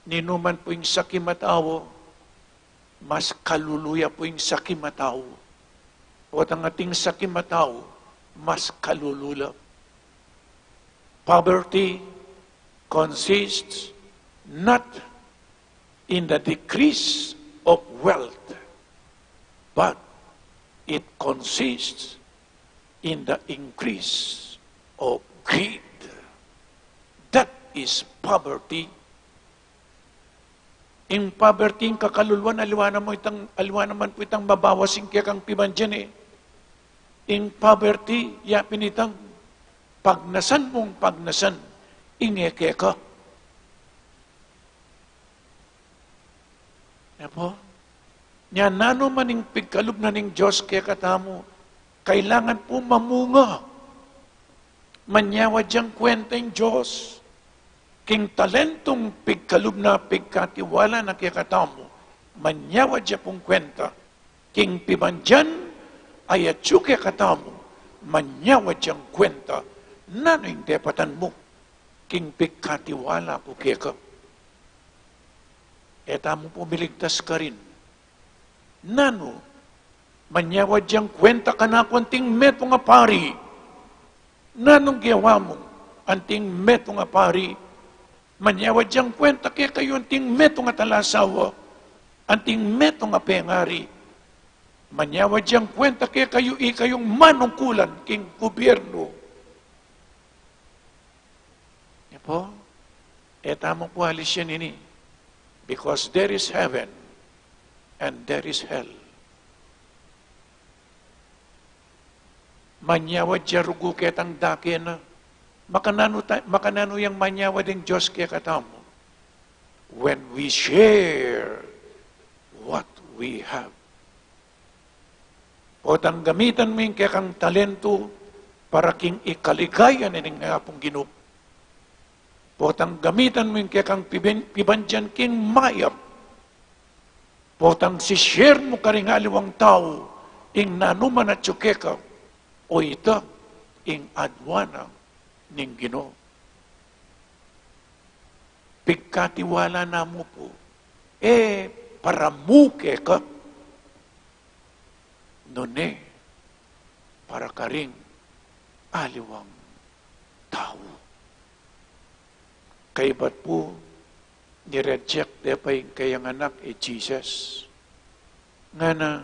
ninuman pu ing sakim a tau, mas kalulu ya pu ing sakim a tau. Potang ating sakim a tau, mas kalulu la. Poverty consists not in the decrease of wealth, but it consists in the increase of greed. That is poverty. Ing poverty, ing kakaluluan, aliwa naman pu itang, aliwa naman pu itang mabawas ing kekang pibandian e. Ing poverty, ya pin itang pagnasan mung pagnasan ing e keka. Ne pu? Nya nanu man ing pigkalub na ning Dios kekatamu, kailangan pu mamunga. Manyawad yang kwenta ing Dios king talentung pigkalub na, pigkatiwala na kekatamu. Manyawad ya pung kwenta king pibandian a atyu kekatamu. Manyawad yang kwenta nanu ing depatan mu king pigkatiwala ku keka. E tamu pu miligtas karin. Nanu? Manyawad yang kwenta kanaku anting metung a pari. Nanung gewa mu anting metung a pari? Manyawad yang kwenta kekayu anting metung a talasawa, anting metung a pengari? Manyawad yang kwenta kekayu ikayung manungkulan king gubyernu? Ne pu? E tamu pu alisan ini. Because there is heaven and there is hell. Manyawad ya rugu ketang dake na. Makananu ta-, makananu yang manyawad ing Dios kekatamu? When we share what we have. Potang gamitan mu ing kekang talentu para king ikaligaya na ning Apung Ginu. Potang gamitan mu ing kekang piban-, pibandian king mayap. Potang sishare mu karing aliwang tau ing nanu man atyu keka, o ita ing adwan na ning Ginu. Pigkatiwala na mu pu, e para mu keka, nune para karing aliwang tau. Kaybat pu, ni-reject de pa ing kayang anak i Jesus. Ngana,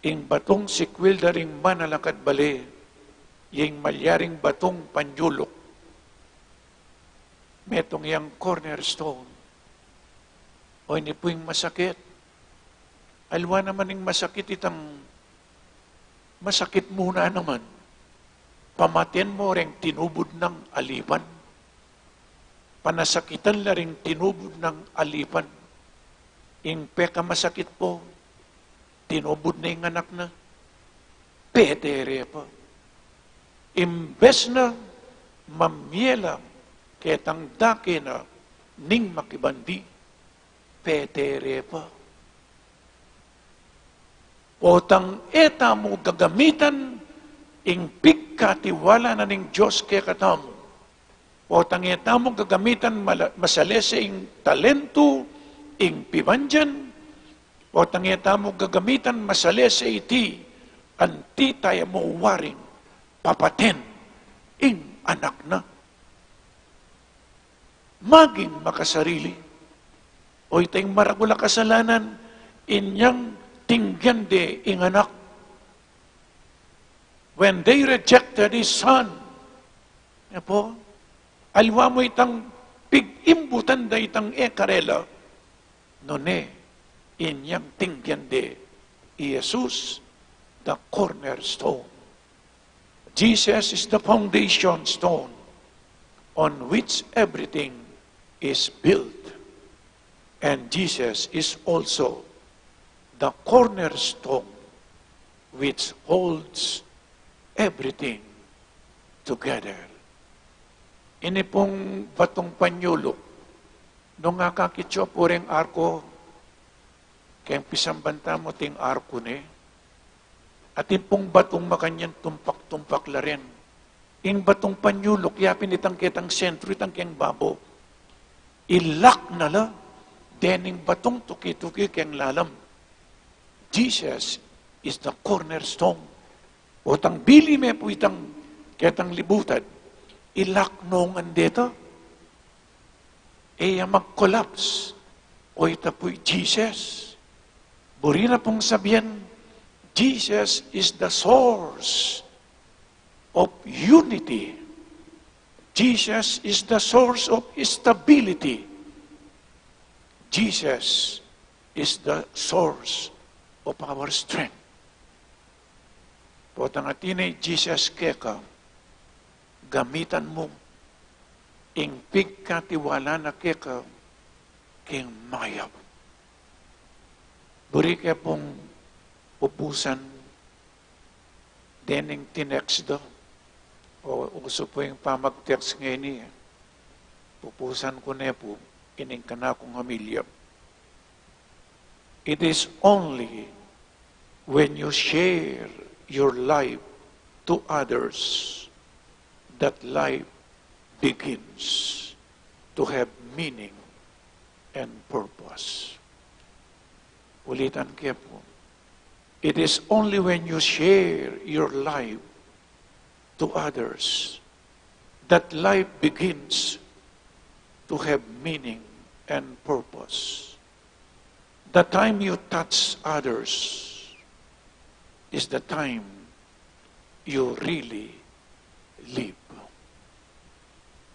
Ing batung sikwil da ring manalakad bale, ing malyaring batung panyuluk, metung yang cornerstone. O ini pu ing masakit. Aliwa naman ing masakit itang masakit mu na naman. Pamaten mo reng tinubud nang alipan. Panasakitan la ring tinubud nang alipan. Ing pekamasakit pu, tinubud na ing anak na. Pete re pa. Imbes na mamie la ketang dake na ning makibandi, pete re pa. Potang e tamu gagamitan ing pigkatiwala na ning Dios kekatamu. Potang e tamu gagamitan mala-, masalese ing talentu, ing pibandian. Potang e tamu gagamitan masalese iti, anti taya mu waring papaten ing anak na. Maging makasarili. O itang maragul a kasalanan, inyang tinggian de ing anak. When they rejected his son, e pu, aliwa mu itang pigimbutan da itang e karela, nune, inyang tinggian de i Jesus, the cornerstone. Jesus is the foundation stone on which everything is built. And Jesus is also the cornerstone which holds everything together. Ini pung batung panyuluk, nung akakit yu pu reng arko, keng pisamban tamu ting arko ne, atin pung batung makanyan tumpak-tumpak la rin. Ing batung panyuluk, ya pin itang ketang sentro, itang keng babo. Ilak na la dening batung tuki-tuki keng lalam. Jesus is the cornerstone. Potang bili me pu itang ketang libutad, ilak nung andeta, e ya mag-collapse. O ita pu i Jesus. Buri na pung sabian, Jesus is the source of unity. Jesus is the source of stability. Jesus is the source of our strength. Potang atin i Jesus keka, gamitan mu ing pigkatiwala na keka king mayap. Buri ke pung pupusan dening tinext da. O, usu pu ing pamag-text ngeni, e. Pupusan ku ne pu ining kanakung homilya. It is only when you share your life to others that life begins to have meaning and purpose. Ulitan ke pu. It is only when you share your life to others that life begins to have meaning and purpose. The time you touch others is the time you really live.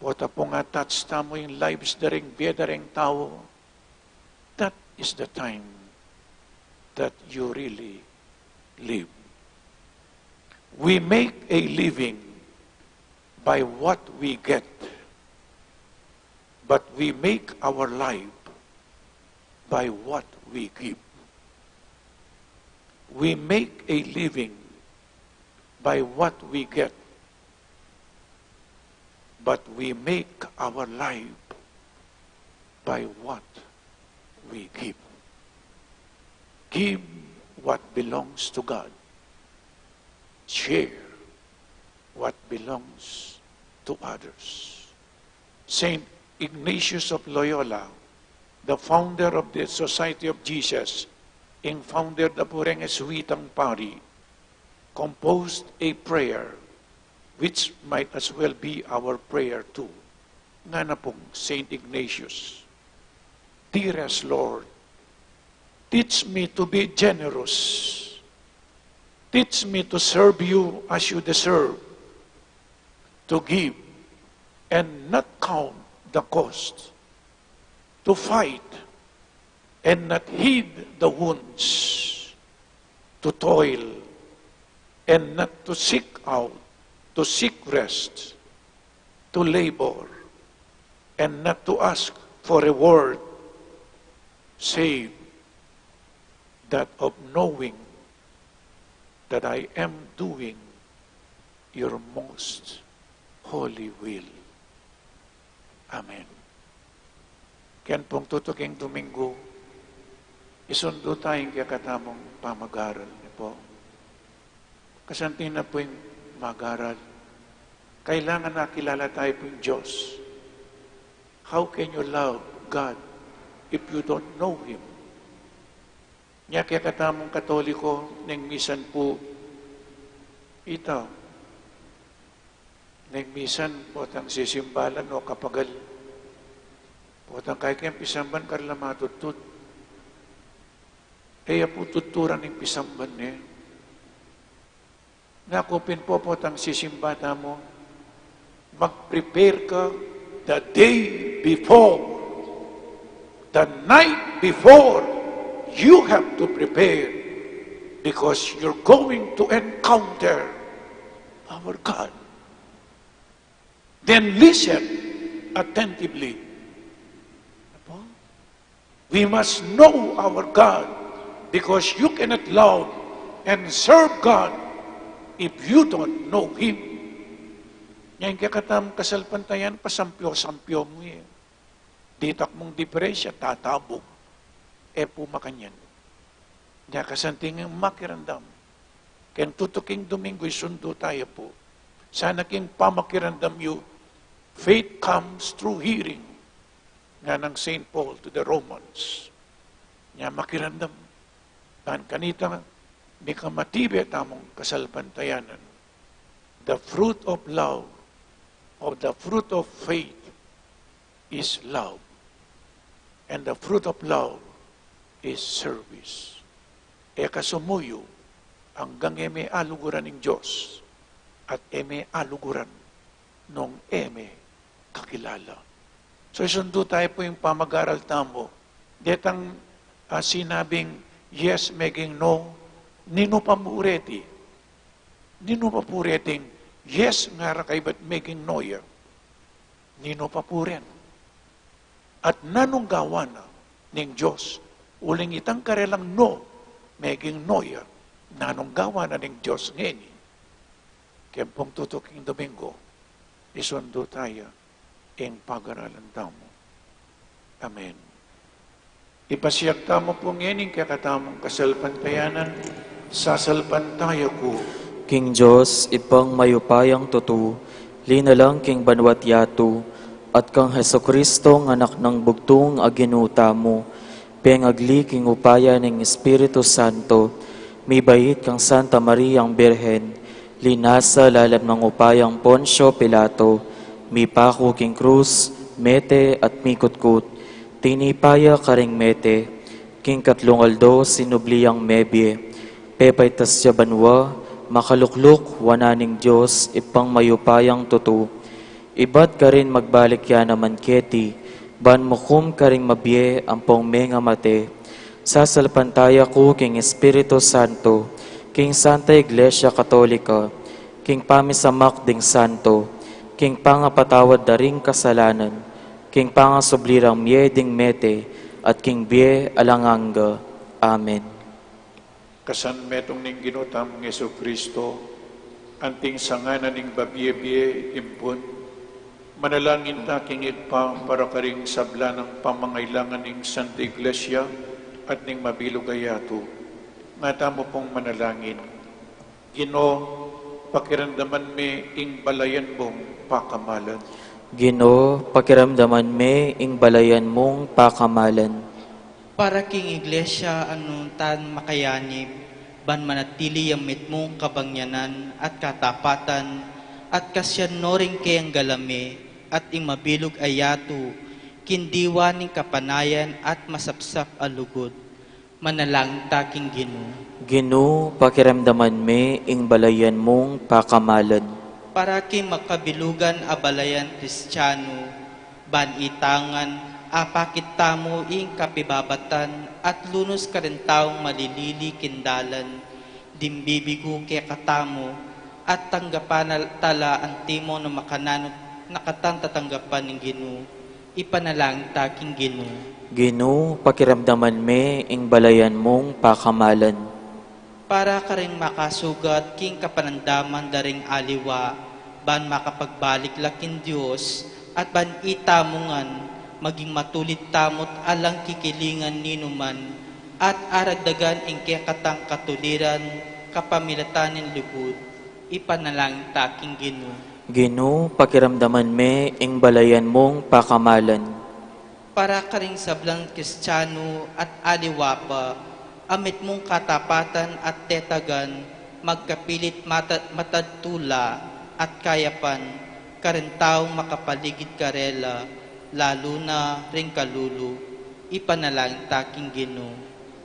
Pota pung a-touch tamu ing lives da ring bie da ring tau, that is the time that you really live. We make a living by what we get, but we make our life by what we give. We make a living by what we get, but we make our life by what we give. Give what belongs to God. Share what belongs to others. Saint Ignatius of Loyola, the founder of the Society of Jesus, ing founder da pu reng Jesuitang pari, composed a prayer which might as well be our prayer too. Ngana pung Saint Ignatius, "Dearest Lord, teach me to be generous Teach me to serve you as you deserve, to give and not count the cost, to fight and not heed the wounds, to toil and not to seek out, to seek rest, to labor and not to ask for reward, save that of knowing that I am doing your most holy will. Amen. Ken pung tutuking Domingo, isundu tayu ing kekatamung pamagaral ne pu. Kasanting na pu ing magaral. Kailangan akilala tayu pu ing Dios. How can you love God if you don't know Him? Nya kekatamung Katoliko, neng misan pu, ita, neng misan, potang sisimba la no kapagal. Potang kayang pisamban, karla matutut. E ya pu tuturan ing pisamban ne. Naku pin pu, potang sisimba tamu, mag-prepare ka the day before, the night before, you have to prepare because you're going to encounter our God. Then listen attentively. Apo? We must know our God because you cannot love and serve God if you don't know Him. Nya ing kekatamung kasalpantayanan, pasampio-sampio mu e. Ditak mung diperensia, tatabung. E pu makanyan. Nya kasanting ing makiramdam. Keng tutuking Domingo, isundu taya pu. Sana king pamakiramdam yu, faith comes through hearing. Nganang Saint Paul to the Romans. Nya makiramdam. Ban kanita, mika matibe tamung kasalpantayanan. The fruit of love, of the fruit of faith is love. And the fruit of love is service. E ka sumuyu anggang e me aluguran ing Dios at e me aluguran nung e me kakilala. So, isundu taya pu ing pamagaral tamu. Detang, ah, sinabing yes, meging no, ninu pa pu reti? Ninu pa pu reting yes ngara kaybat meging no ya? Ninu pa pu ren? At nanung gawa na ning Dios uling itang karelang no, meging no ya, nanung gawa na ning Dios ngeni? Keng pung tutuking Domingo, isundu taya ing pagaralan tamu. Amen. Ipasiag tamu pu ngeni ing kekatamung kasalpantayanan, sasalpantaya ku king Dios, Ibpang mayupayang tutu, linalang king banua't yatu, at kang Jesucristo, a Anak nang Bugtung a Ginu tamu, pengagli king upaya ning Espiritu Santo, mibait kang Santa Mariang Birhen, linasa lalam ning upayang Poncio Pilato, mipaku king krus, mete at mikutkut, tinipa ya karing mete, king katlung aldo sinubli yang mebie, pepaitas ya banua, makalukluk wanan ning Dios, Ibpang mayupayang tutu, ibat karin magbalik ya naman keti, ban mukum karing mabie ampong mengamate. Sasalpantaya ku king Espiritu Santo, king Santa Iglesia Katolika, king pamisamak ding santo, king pangapatawad da ring kasalanan, king pangasubli rang mie ding mete, at king bie alang angga. Amen. Kasanmetung ning Ginu tamung Jesucristo, anting sangana ning babie-bie itimpun, manalangin ta king Ibpa para karing sabla nang pamangailangan ning Santa Iglesia at ning mabilug a yatu. Nga tamu pung manalangin. Ginu, pakiramdaman me ing balayan mung pakamalan. Ginu, pakiramdaman me ing balayan mung pakamalan. Para king Iglesia a nung tan makayanib, ban manatili yang mitmung kabangyanan at katapatan, at kasian no ring kayang galame, at ing mabilug a yatu, king diwa ning kapanayan at masapsap a lugud. Manalangin ta king Ginu. Ginu, pakiramdaman me ing balayan mung pakamalan. Para king makabilugan a balayan Kristiano, ban ita ngan apakit tamu ing kapibabatan at lunus karing taung malilili king dalan, ding bibigu kekatamu, at tanggapan na tala antimong makananu na katang tatanggapan ning Ginu. Ipanalangin ta king Ginu. Ginu, pakiramdaman me ing balayan mung pakamalan. Para karing makasugat king kapanandaman da ring aliwa, ban makapagbalik la king Dios, at ban ita mu ngan maging matulid tamu't alang kikilingan ninuman, at aragdagan ing kekatang katuliran kapamilatan ning lugud. Ipanalangin ta king Ginu. Ginu, pakiramdaman me ing balayan mung pakamalan. Para karing sablang Kristiano at aliwa pa, a mitmung katapatan at tetagan, magkapilit mata-, matad tula at kayapan, karing taung makapaligid karela, lalu na ring kalulu. Ipanalangin ta king Ginu.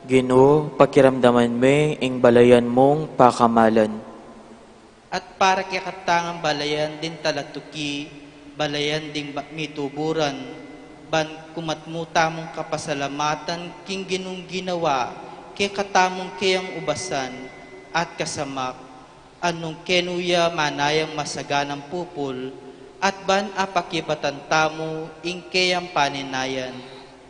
Ginu, pakiramdaman me ing balayan mung pakamalan. At para kekatang balayan ding talatuki, balayan ding ba-, mituburan, ban kumatmu tamung kapasalamatan king Ginung ginawa kekatamung keyang ubasan at kasamak, a nung kenu ya manayang masaganang pupul, at ban apakibatan tamu ing keyang panenayan.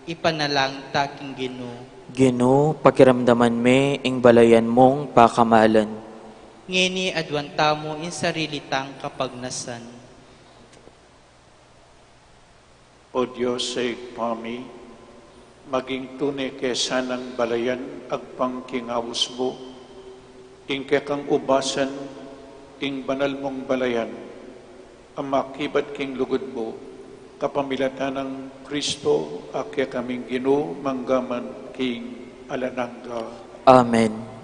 Ipanalangin ta king Ginu. Ginu, pakiramdaman me ing balayan mung pakamalan. Ngeni aduan tamu ing sarili tang kapagnasan. O Dios a Ibpa mi, maging tune ke sanang balayan agpang king aus mu, ing kekang ubasan, ing banal mung balayan, a makibat king lugud mu, kapamilatan nang Kristo a kekaming Ginu, mangga man king alang angga. Amen.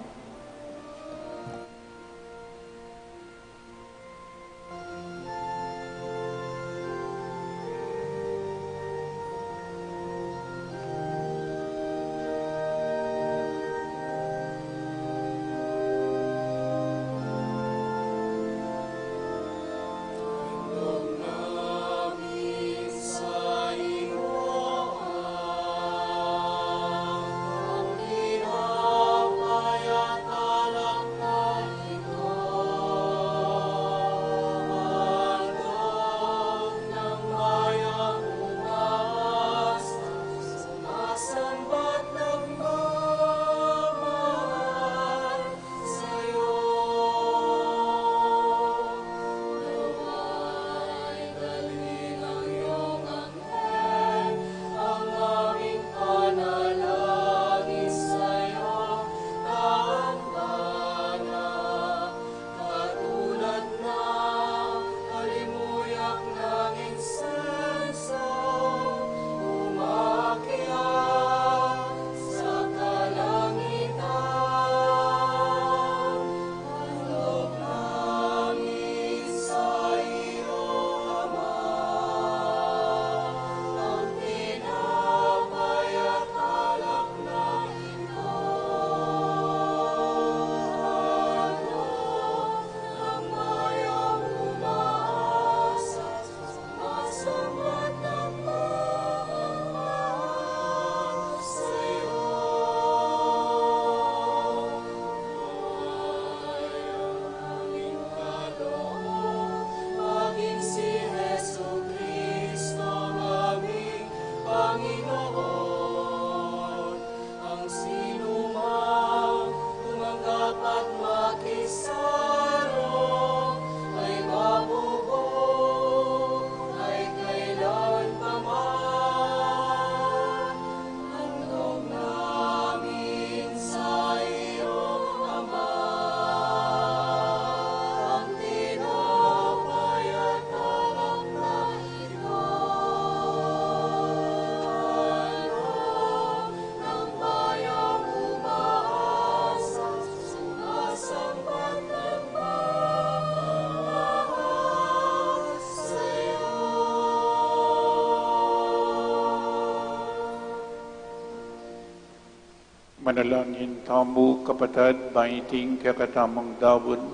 Manalangin tamu, kapatad, ba iting kekatamung daun,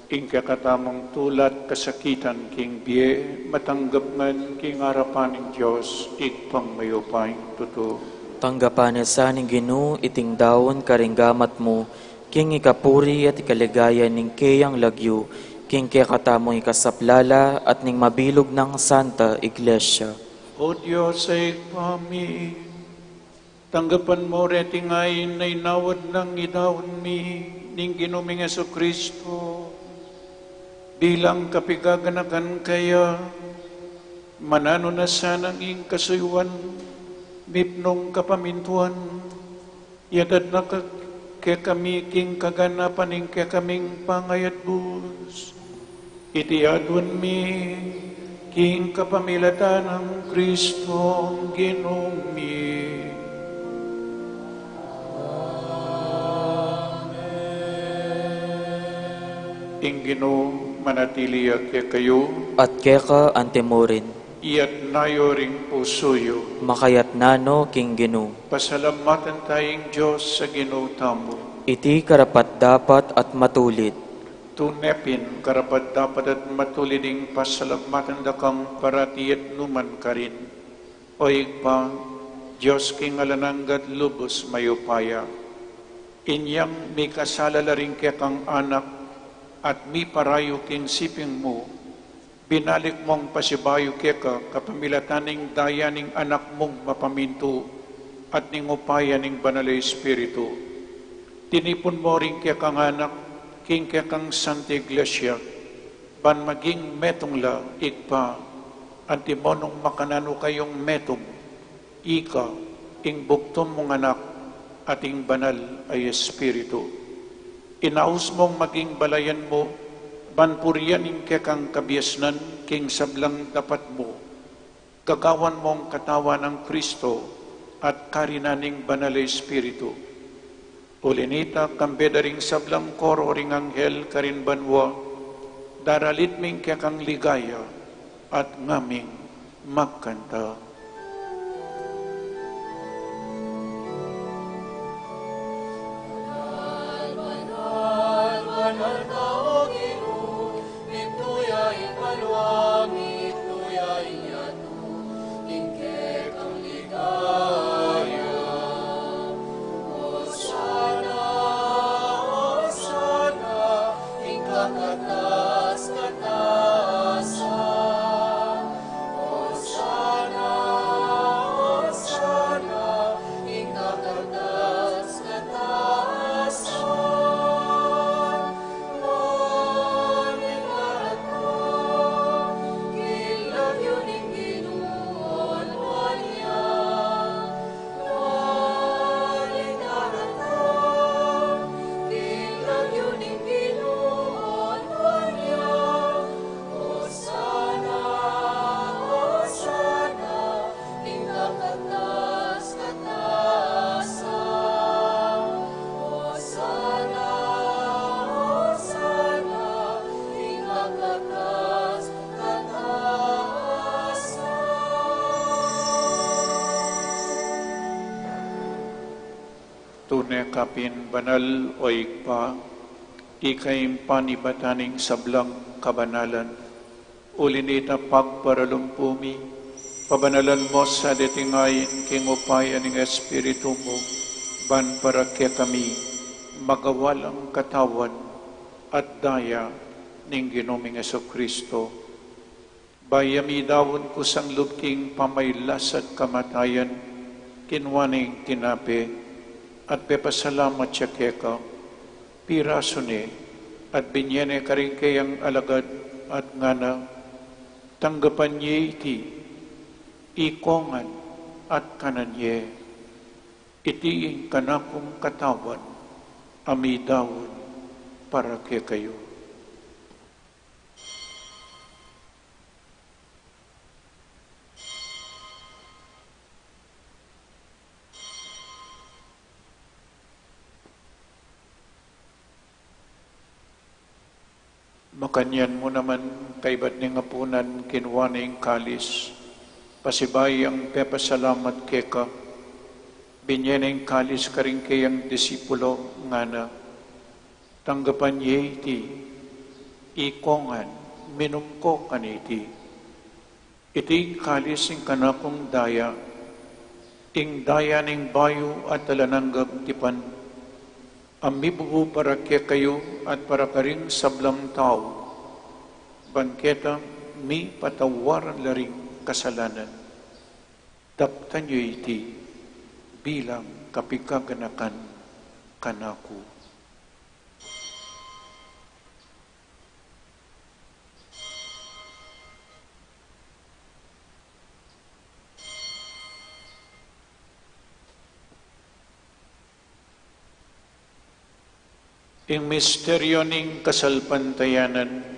ing kekatamung tula at kasakitan king bie, matanggap ngan king arapan ning Dios, Ibpang mayupayang tutu. Tanggapan na sa ning Ginu iting daun karing gamat mu, king ikapuri at ikaligaya ning keyang lagyu, king kekatamung ikasaplala at ning mabilug nang Santa Iglesia. O Dios, Ibpa mi, tanggapan mu reting ain a inawad nang idaun mi ning Ginu ming Jesucristo, bilang kapigaganakan kaya, mananu na sanang ing kasuyuan mipnung kapamintuan, iyadat na ka-, kekami king kaganapan ning kekaming pangayatbus. Iti aduan mi king kapamilatan nang Kristong Ginu mi. Ing Ginu manatili ya kekayu. At keka antimurin. Iyatna yu ring pusu yu. Makayatna no king Ginu. Pasalamatan taya ing Dios a Ginu tamu. Iti karapat-dapat at matulid. Tune pin karapat-dapat at matulid ing pasalamatan da kang parati at nu man karin, O Ibpa, Dios king alang angga at lubus mayupaya. Inyang mikasala la ring kekang anak at miparayu king siping mu, binalik mung pasibayu keka kapamilatan ning daya ning Anak mung mapamintu at ning upaya ning Banal a Espiritu. Tinipun mu ring kekang anak king kekang Santa Iglesia, ban maging metung la, Ibpa, antimo nung makananu kayung metung, ika, ing bugtung mung Anak, at ing Banal a Espiritu. Inaus mung maging balayan mu, ban purian ing kekang kabiasnan king sablang dapat mu, gagawan mung katawan nang Kristo at karinan ning Banal a Espiritu. Uli nita, kambe da ring sablang koro ring anghel karin banua, daralit mi ing kekang ligaya at ngaming magkanta. Tune ka pin banal, o Ibpa, ika ing panibatan ning sablang kabanalan. Uli nita pagparalumpu mi, pabanalan mu sa deting ain king upaya ning Espiritu mu, ban para kekami magawa lang katawan at daya ning Ginu ming Jesucristo. Bayu ya midaun kusang lub king pamailas at kamatayan, kinua ne ing tinape, at pepasalamat ya keka, pirasu ne, at binye ne karing keyang alagad, at ngana, tanggapan ye iti, ikongan, at kanan ye. Iti ing kanakung katawan, a midaun para kekayu. Makanyan mu naman, kaybat ning apunan, kinua ne ing kalis, pasibayu yang pepasalamat keka, Binie ne ing kalis karing keyang disipulo, ngana: Tanggapan ye iti, ikongan, minum ko kaniti. Iti ing kalis ning kanakung daya, ing daya ning bayu at alang anggang tipan, a mibubu para kekayu at para karing sablang tau, ban keta mipatawaran la ring kasalanan. Daptan yu iti bilang kapikaganakan kanaku. Ing misteryo ning kasalpantayanan.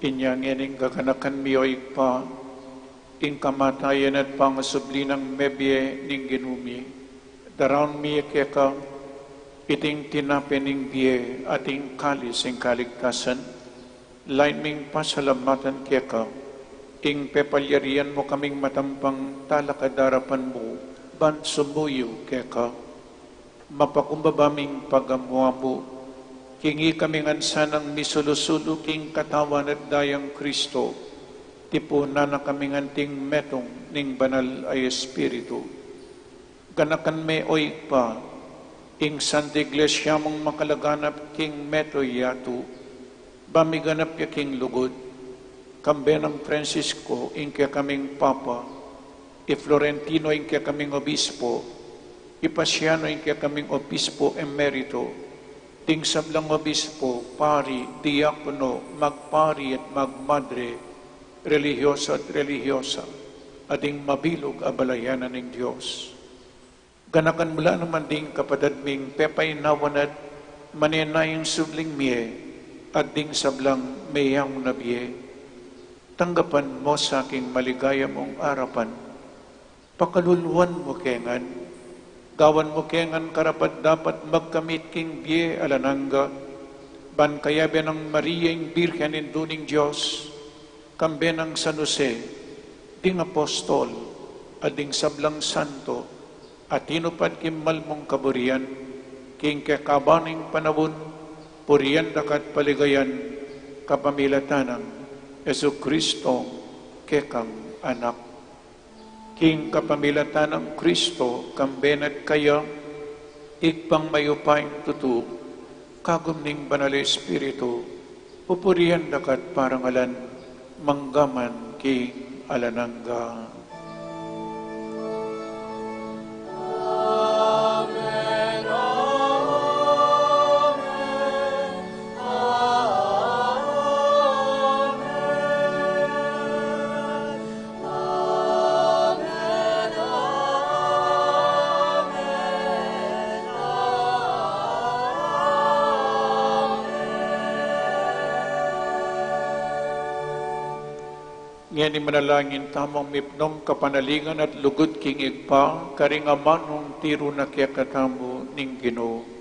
Inya ngeni, gaganakan mi, o Ibpa, ing kamatayan at pangasubli nang mebie ning Ginu mi, daraun mi keka iting tinape ning bie at ing kalis ning kaligtasan. Lain ming pasalamatan keka ing pepalyarian mu kaming matampang talakad king arapan mu ban sumuyu keka. Mapakumbaba ming pagamu-amu king ikami ngan sanang misulu-sulu king katawan at dayang Kristo, tipunan na kami ngan anting metung ning Banal a Espiritu. Ganakan me, o Ibpa, ing Santa Iglesia mung makalaganap king metung yatu, ba miganap ya king lugud, kambe nang Francisco, ing kekaming Papa, i Florentino, ing kekaming Obispo, i Pasiano, ing kekaming Obispo Emerito, ding sablang obispo, pari, diakono, magpari at magmadre, relihiyoso at relihiyosa, at ding mabilug a balayan ning Dios. Ganakan mu la naman ding kapatad ming pepainawan at manenayang subling mie, at ding sablang meyaun na bie. Tanggapan mu sa king maligaya mung arapan. Pakaluluan mu ke ngan. Gawan mu ke ngan karapat-dapat magkamit king bie alang angga, ban kayabe nang Maria, ing Birhen Indu ning Dios, kambe nang San Jose, ding apostol, at ding sablang santo, a tinupad king mal mung kaburian, king kekaban ning panaun, purian da ka at paligayan, kapamilatan nang Jesucristo, kekang Anak. King kapamilatan nang Kristo, kambe na at kaya, Ibpang mayupayang tutu, kagum ning Banal a Espiritu, pupurian da ka at parangalan, mangga man king alang angga. Ngeni manalangin tamung mipnung kapanalingan at lugud king Ibpa, karing amanung tiru na kekatamu ning Ginu.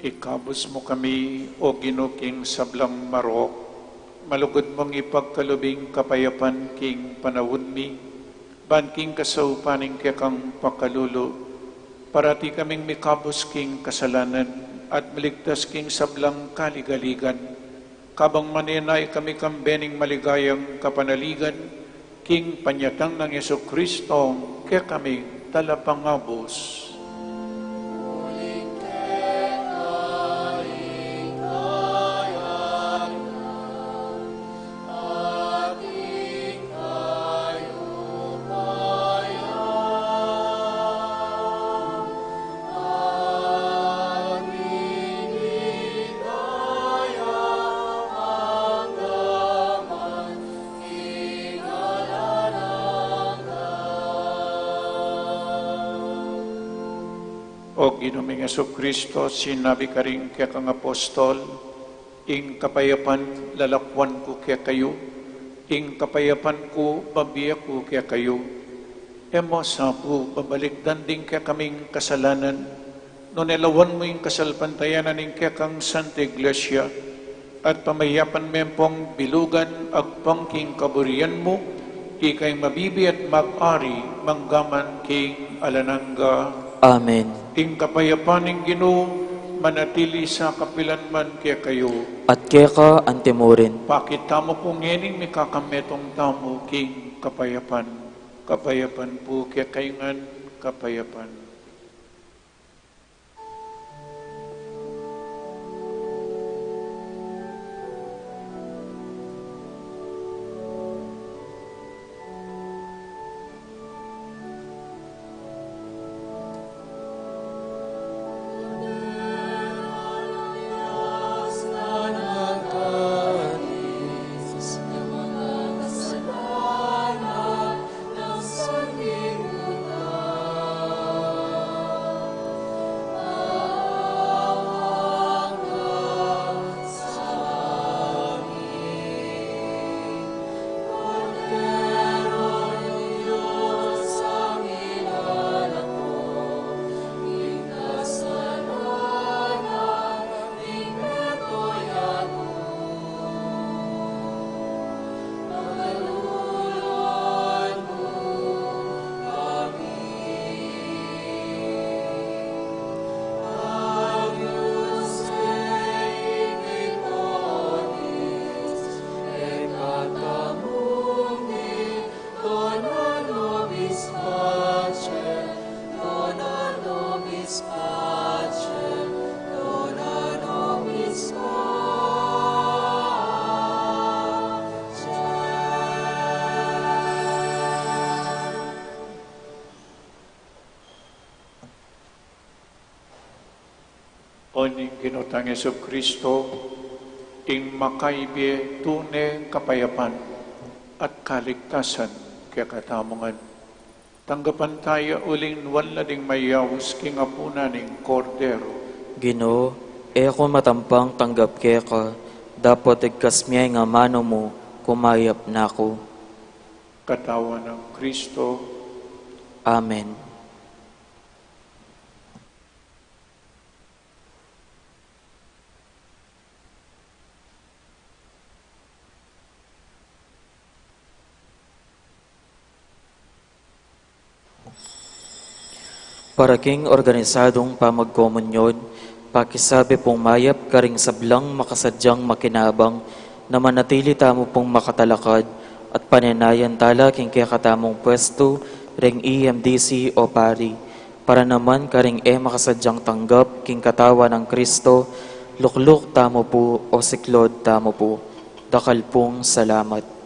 Ikabus mu kami, O Ginu, king sablang marok, malugud mung ipagkalub ing kapayapan king panaun mi, ban king kasaupan ning kekang pakalulu, parati kaming mikabus king kasalanan at miligtas king sablang kaligaligan, kabang manenaya kami kambe ning maligayang kapanaligan, king panyatang nang Jesucristo, kekaming Talapangabus. O Ginu ming Jesucristo, sinabi karing kekang apostol, ing kapayapan lalakwan ku kekayu, ing kapayapan ku babie ku kekayu. E mu sa pu babalikdan ding kekaming kasalanan, nune lawan mu ing kasalpantayanan ning kekang Santa Iglesia, at pamayapan me pung bilugan agpang king kaburian mu, ika ing mabibie at mag-ari manggaman king alang angga. Amen. Ing kapayapan ning Ginu manatili sa kapilan man kekayu. At keka antimurin. Pakit tamu pu ngening mikakametung tamu king kapayapan. Kapayapan pu kekayu ngan, kapayapan. O ning Ginu tang Jesucristo, ing makaibie tune kapayapan at kaligtasan kekatamu ngan. Tanggapan taya uling nuan la ding mayaus king apunan ning Kordero. Ginu, e ku matampang tanggap keka, dapot igkas me ing amanu mu, kumayap na ku. Katawan nang Kristo. Amen. Para king organisadong pamagkomunyon, pakisabi pung mayap karing sablang makasadyang makinabang na manatili tamu pung makatalakad at panenayan tala king kekatamung pwestu ring E M D C o pari. Para naman karing e makasadyang tanggap king katawan nang Kristo, lukluk tamu pu o siklod tamu pu. Dakal pung salamat.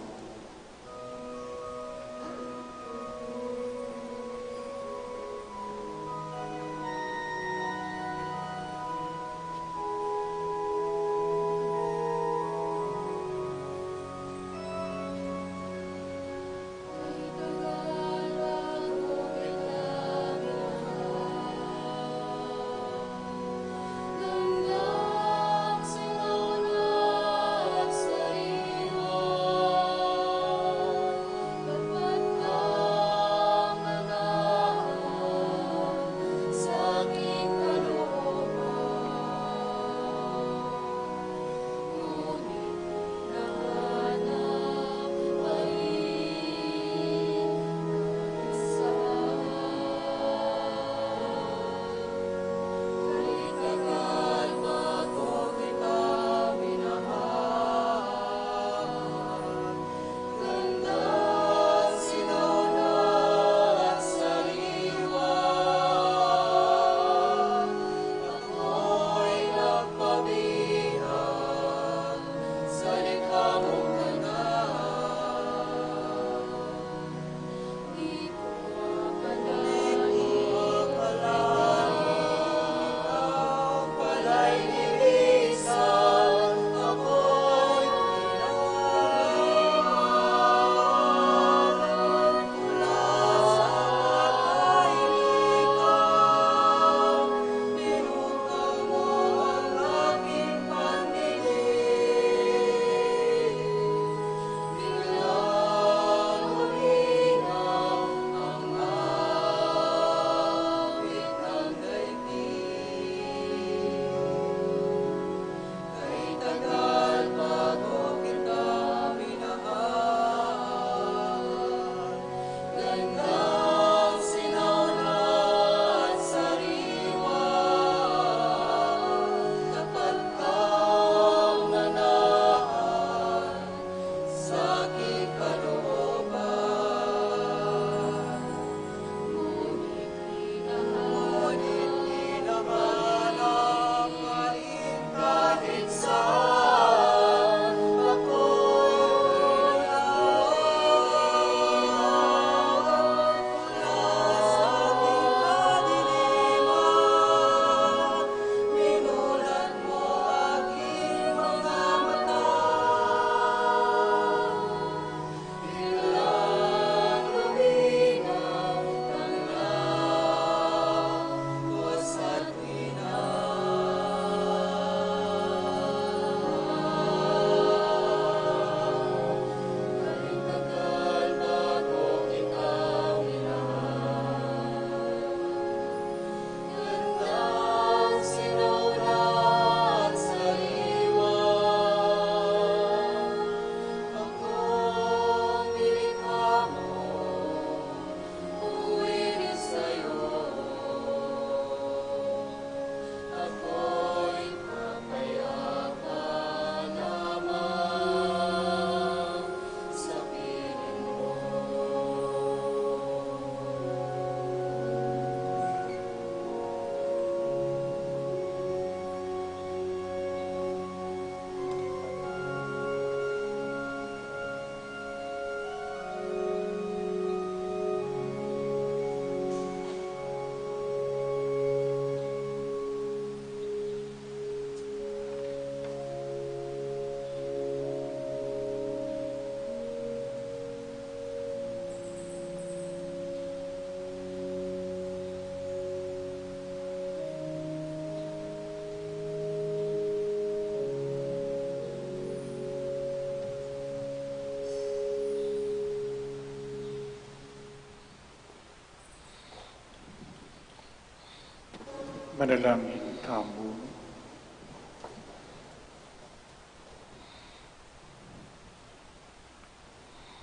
Manalangin tamu.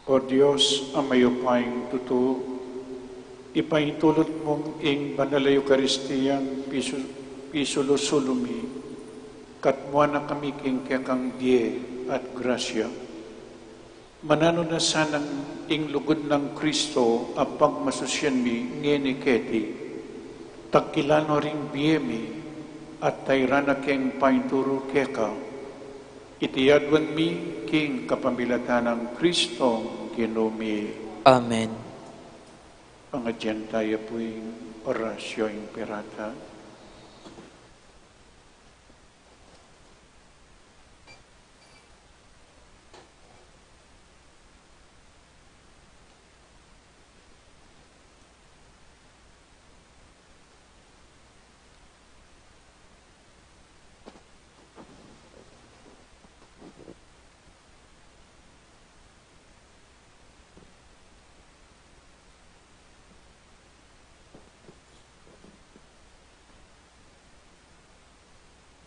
O Dios, a mayupayang tutu, ipaintulud mung ing Banal a Eukaristia pisu-, pisulu-sulu mi, katmuan na kami king kekang bie at grasya. Mananu na sanang ing lugud nang Kristo a pagmasusyan mi ngeni keti, tagkilan no ring bie mi, at tairan na keng painturu keka. Iti aduan mi king kapamilatan nang Kristong Ginu mi. Amen. Pangadyan taya pu ing Oratio Imperata.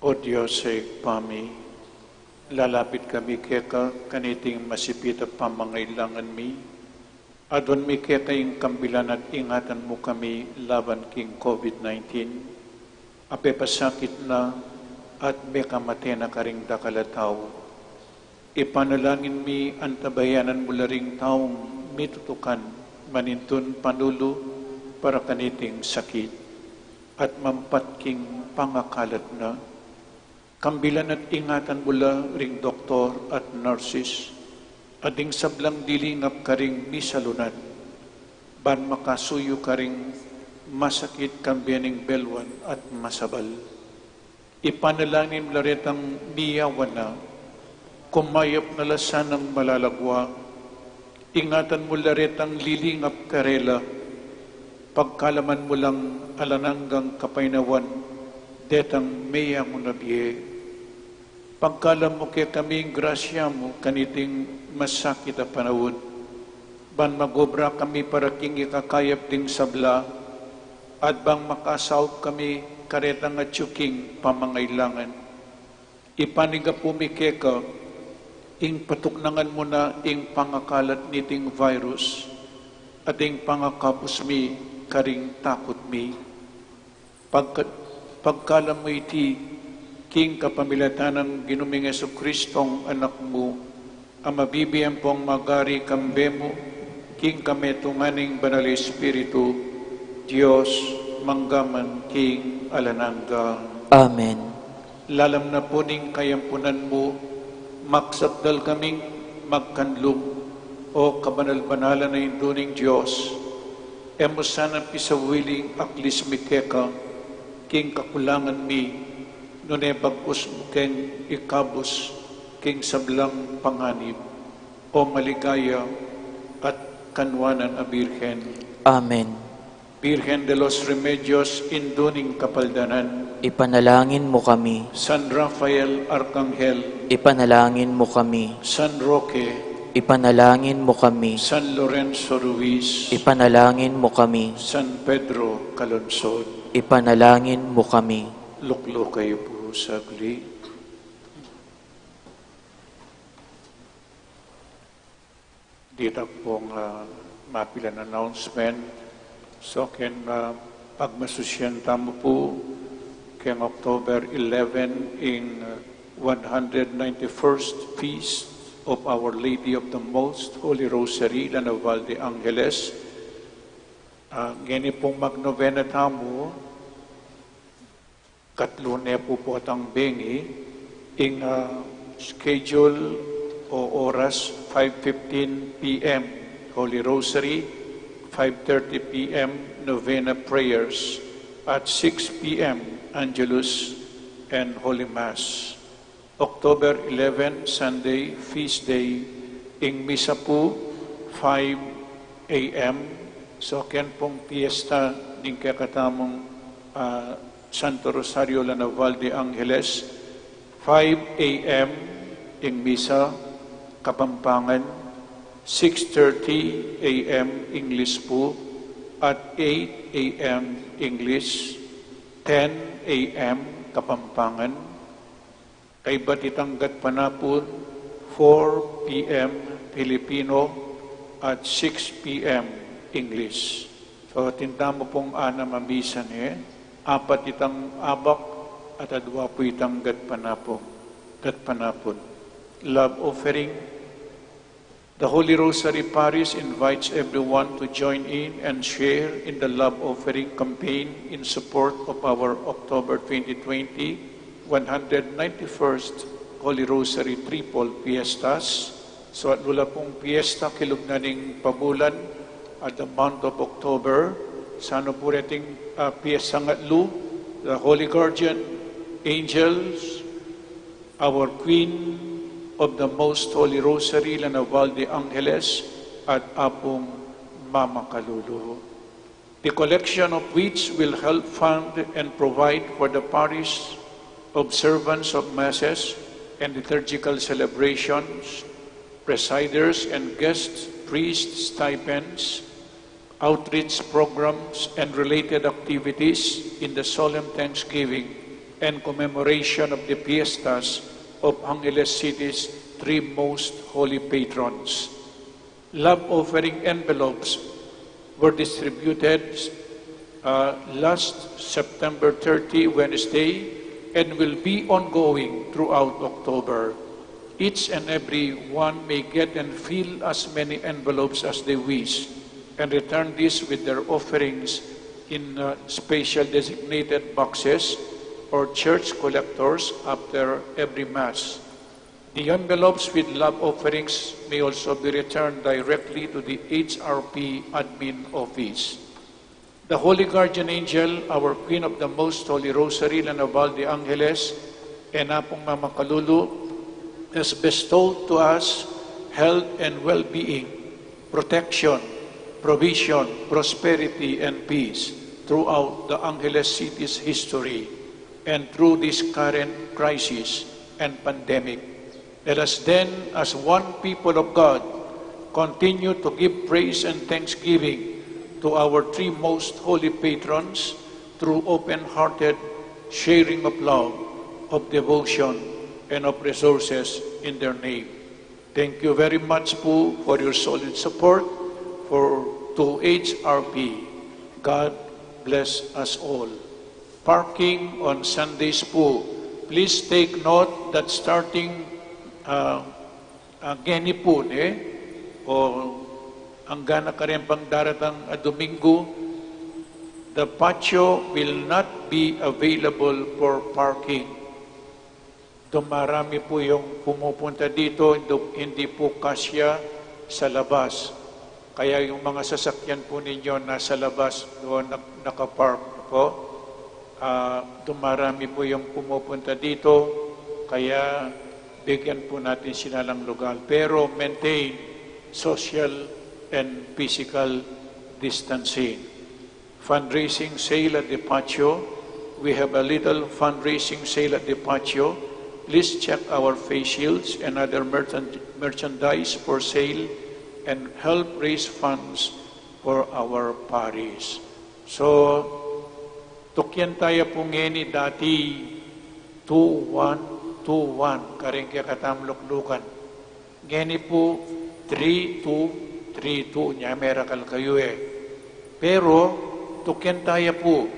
O Dios a Ibpa mi, lalapit kami keka kaniting masipit a pamangailangan mi. Aduan mi keka ing kambilan at ingatan mu kami laban king COVID nineteen. Apepasakit na at mekamate na karing dakal a tau. Ipanalangin mi antabayanan mu la ring taung mitutukan manintun panulu para kaniting sakit at mampat king pangakalat na. Kambilan at ingatan mu la ring doktor at nurses at ding sablang lilingap karing misalunan, ban makasuyu karing masakit kambe ning belwan at masabal. Ipanalangin mu la retang miyawan na, kumayap na la sanang malalagwa. Ingatan mu la retang lilingap karela, pagkalaman mu lang alang anggang kapaynawan detang meyangu na bie. Pagkalam mu kekami ing grasya mu kaniting masakit a panaun, ban magobra kami para king ikakayap ding sabla, at bang makasaup kami karetang atyu king pamangailangan. Ipanigapu mi keka ing patuknangan mu na ing pangakalat niting virus at ing pangakabus mi karing takut mi. Pagka-, pagkalam mu iti king kapamilatan nang Ginu ming Jesukristong Anak mu, a mabibie ampong magari kambe mu king kametungan ning Banal a Espiritu, Dios, mangga man king alang angga. Amen. Lalam na pu ning kayampunan mu, magsakdal kaming magkanlung, O kabanal-banalan a Indu ning Dios, e mu sana pisawili ing aklis mi keka king kakulangan mi, nune bagkus mu keng ikabus king sablang panganib, O maligaya at kanuanan a Birhen. Amen. Birhen de los Remedios, Indu ning Kapaldanan. Ipanalangin mu kami. San Rafael Arkanghel. Ipanalangin mu kami. San Roque. Ipanalangin mu kami. San Lorenzo Ruiz. Ipanalangin mu kami. San Pedro Calungsod. Ipanalangin mu kami. Lukluk kayu pu saglit. Ditak pung, ah, mapilan announcement. So, keng, ah, pagmasusyan tamu pu keng October eleven ing, ah, one hundred ninety-first Feast of Our Lady of the Most Holy Rosary, La Naval de Angeles. Ah, ngeni pung magnovena tamu, Katlu ne pu potang bengi, ing, ah, schedule o oras, five fifteen P M Holy Rosary, five thirty P M Novena prayers, at six P M Angelus and Holy Mass. October eleven, Sunday, feast day, ing misa pu, five A M. So, ken pung fiesta ning kekatamung, ah, Santo Rosario La Naval de Angeles, five A M ing misa, Kapampangan, six thirty A M English pu, at eight A M English, ten a.m. Kapampangan, kaybat itang gatpanapun, four p.m. Filipino, at six p.m. English. So, atin tamu pung anam a misa ne, apat itang abak at adua pu itang gatpanapun. Gatpanapun. Love offering. The Holy Rosary Parish invites everyone to join in and share in the love offering campaign in support of our October twenty twenty, one hundred ninety-first Holy Rosary Triple Fiestas. So, atlu la pung fiesta kilub na ning pabulan at the month of October. Sana pu reting, ah, fiesta ngatlu, the Holy Guardian Angels, our Queen of the Most Holy Rosary, Lana Val de Angeles, at Apung Mama Kalulu. The collection of which will help fund and provide for the parish observance of masses and liturgical celebrations, presiders and guests, priests, stipends, outreach programs, and related activities in the solemn thanksgiving and commemoration of the fiestas of Angeles City's three most holy patrons. Love offering envelopes were distributed, uh, last September thirty, Wednesday, and will be ongoing throughout October. Each and every one may get and fill as many envelopes as they wish and return these with their offerings in, uh, special designated boxes or church collectors after every Mass. The envelopes with love offerings may also be returned directly to the H R P admin office. The Holy Guardian Angel, our Queen of the Most Holy Rosary, Lana Val de Angeles, and Apung Mama Kalulu, has bestowed to us health and well-being, protection, provision, prosperity, and peace throughout the Angeles City's history and through this current crisis and pandemic. Let us then, as one people of God, continue to give praise and thanksgiving to our three most holy patrons through open-hearted sharing of love, of devotion, and of resources in their name. Thank you very much po for your solid support for two H R P. God bless us all. Parking on Sundays po. Please take note that starting, uh, uh, ngeni po, ne, o anggang kareng daratang a Domingo, the patio will not be available for parking. Dumarami po yung pumupunta dito, hindi, hindi po kasya sa labas. Kaya yung mga sasakyan po ninyo nasa labas, doon nak-, nakapark po. Ah, dumarami po yung pumupunta dito, kaya bigyan po natin sila ng lugar. Pero maintain social and physical distancing. Fundraising sale at the patio. We have a little fundraising sale at the patio. Please check our face shields and other merchand-, merchandise for sale and help raise funds for our parish. So, tukyan taya pu ngeni, dati two one two one, kareng kekatamung luklukan. Ngeni pu, three two three two, nya merakal kayu e. Pero, tukyan taya pu,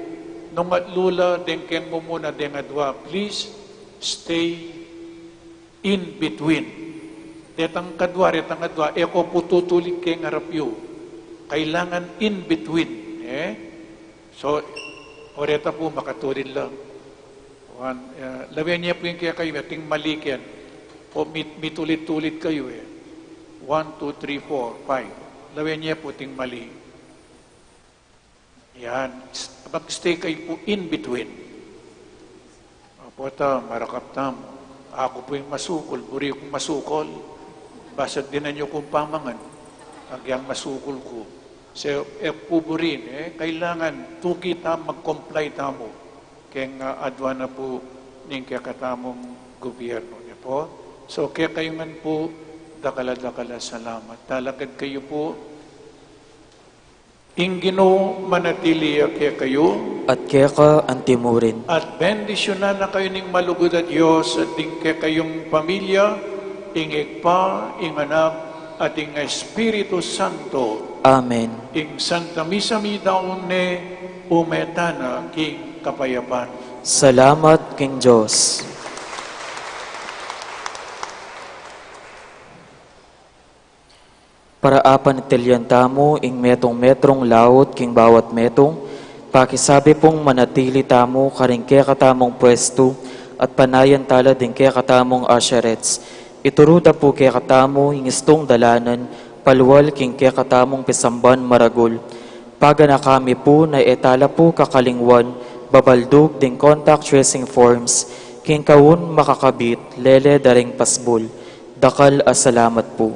nung atlu la deng keng mumuna deng adua, please stay in between. Detang kadua, retang kadua, e ko pu tutulid keng arap yu. Kailangan in between, e? So, o reta pu makatulid la. One, uh, lawen ye pu ing kekayu, ating mali ken. O mit-, mitulid-tulid kayu e. One, two, three, four, five. Lawen ye pu ating mali. Yan. S-, mag-stay kayu pu in between. Opo, ta, marakap tamu. Aku pu ing masukul, buri kung masukul. Basta dinan yu kung pamangan. Agyang masukul ku. So, e pu burin, e, kailangan tuki tamu, mag-comply tamu keng, ah, adua na pu ning kekatamung gobyerno, ne pu. So, kekayu ngan pu, dakal a dakal a salamat. Talakad kayu pu. Ing Ginu manatili ya kekayu. At keka antimurin. At bendisyunan na kayu ning malugud a Dios, at ding kekayung pamilya, ing Ibpa, ing Anak, at ing Espiritu Santo. Amen. Ing Santa Misa mitaun ne, ume tana king kapayapan. Salamat king Dios. Para apanatilian tamu ing metung metrung laut king bawat metung, pakisabi pung manatili tamu karing kekatamung pwestu at panayan tala ding kekatamung usherettes. Ituru da pu kekatamu ing istung dalanan palual king kekatamung pisamban maragul. Paganaka mi pu na e tala pu kakalingwan babaldug ding contact tracing forms king kaun makakabit lele da ring pasbul. Dakal a salamat pu.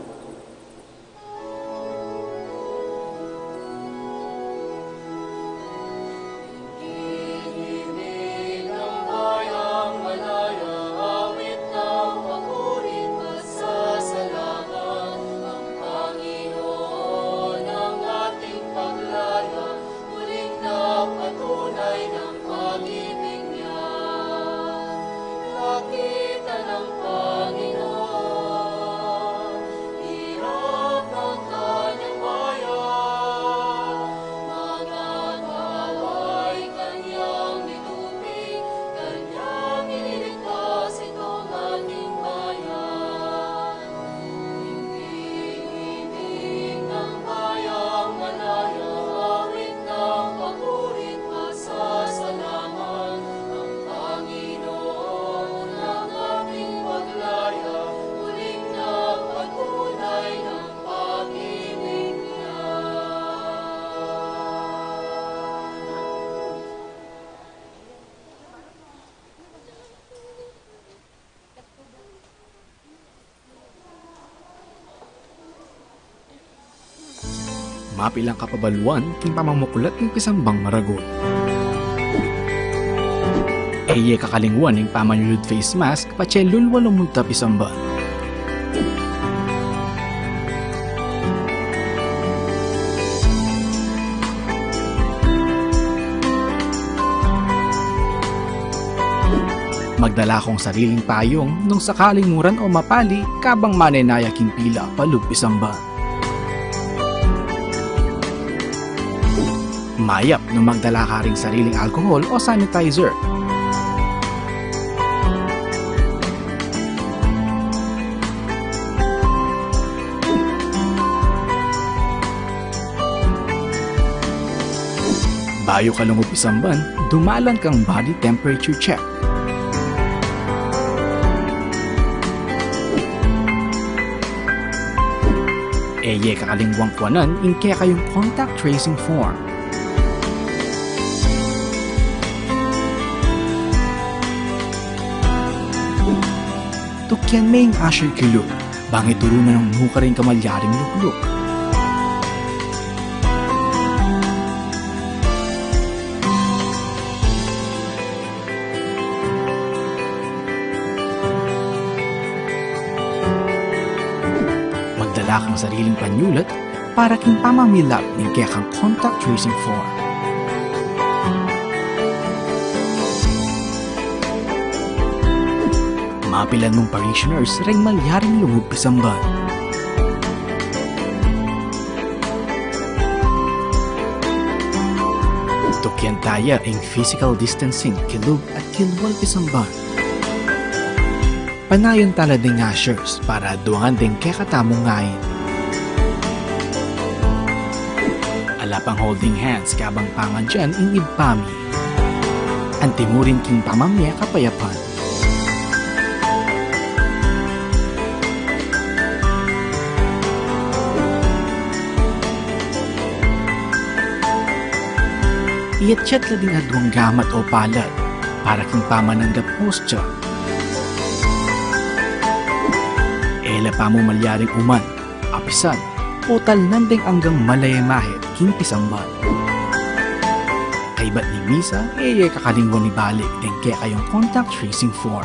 Muling nagpatunay ng pag-ibig niya. Nakita ng Panginoon, hirap ng kanyang bayan. Mga tao ay kanyang nitupig, kanyang iniligtas itong ating bayan. Iniibig ng bayang malaya, awit ng papuri't pasasalamat. Ang Panginoon ang ating paglaya, muling nagpatunay ng pag-ibig niya. Mapilang kapabaluan king pamamuklat ning pisambang maragul. E ye kakalingwan ing pamanyulud face mask patse lulwa lumunta pisamban. Magdala kong sariling payung nung sakaling muran o mapali kabang manenaya king pila palub pisamban. Mayap nung magdala ka ring sariling alcohol o sanitizer. Bayu ka lungub pisamban, dumalan kang body temperature check. E ye kakalingwang kuanan ing kekayung contact tracing form. Tukyan me ing usher kilub, bang ituru na nung nukarin kamalyaring lukluk. Magdala kang sariling panyulat para king pamamilap ning kekang contact tracing form. Mapilan mung parishioners reng malyaring lungub pisamban. Tukyan taya ing physical distancing kilub at kilwal pisamban. Panayan tala ding ushers para aduangan ding kekatamung ngain. Ala pang holding hands kabang pangadyan ing Ibpa mi. Antimurin king pamamie kapayapan. Iyatyat la ding aduang gamat o palad para king pamananggap hostia. E la pamu malyaring uman, apisan, o talnan deng anggang malayamahit king pisamban. Kaybat ning misa, e ye kakalingwan ibalik deng kekayung contact tracing form.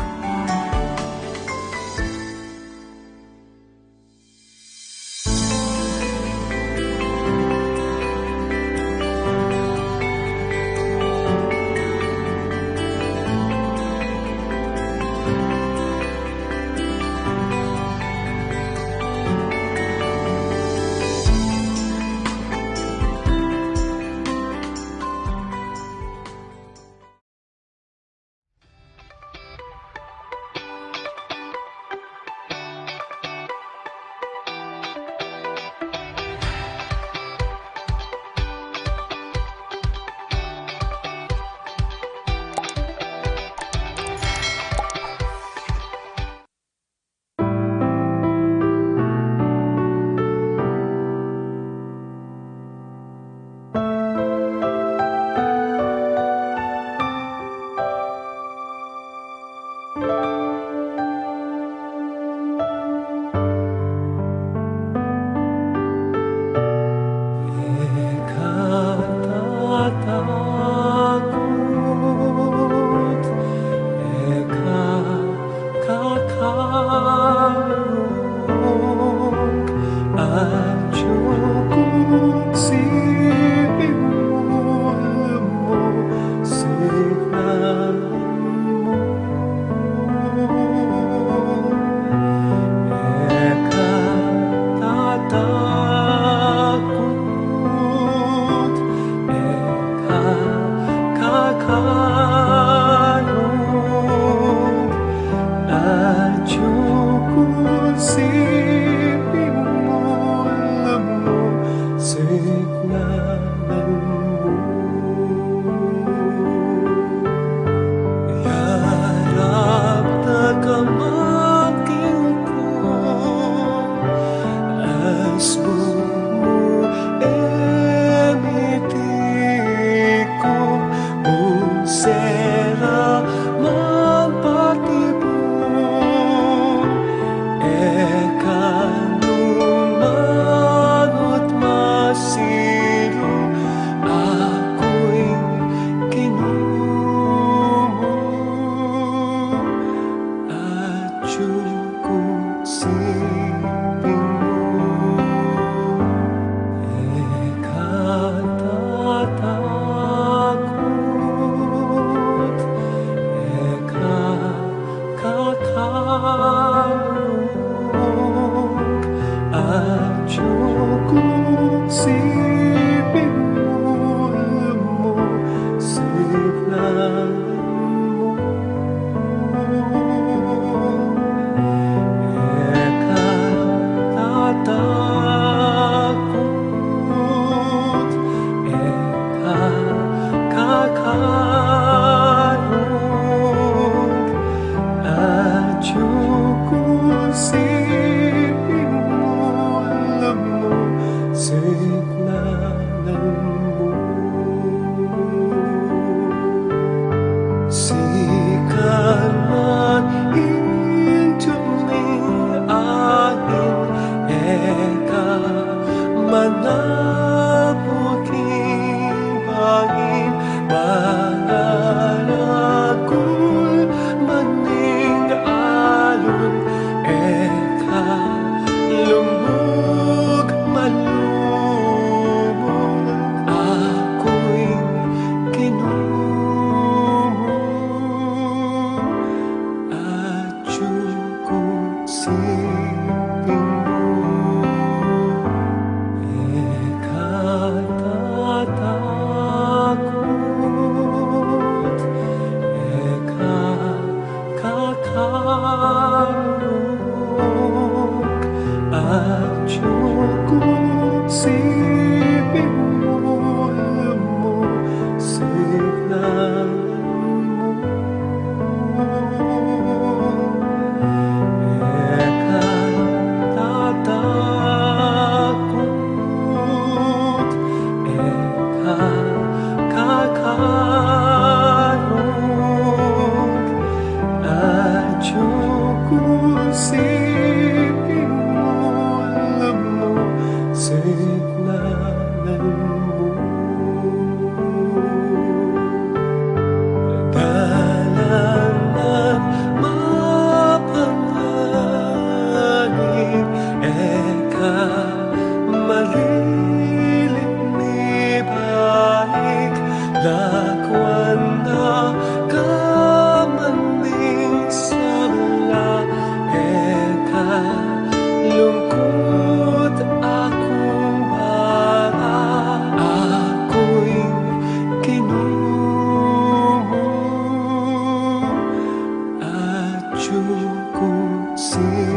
Chuku si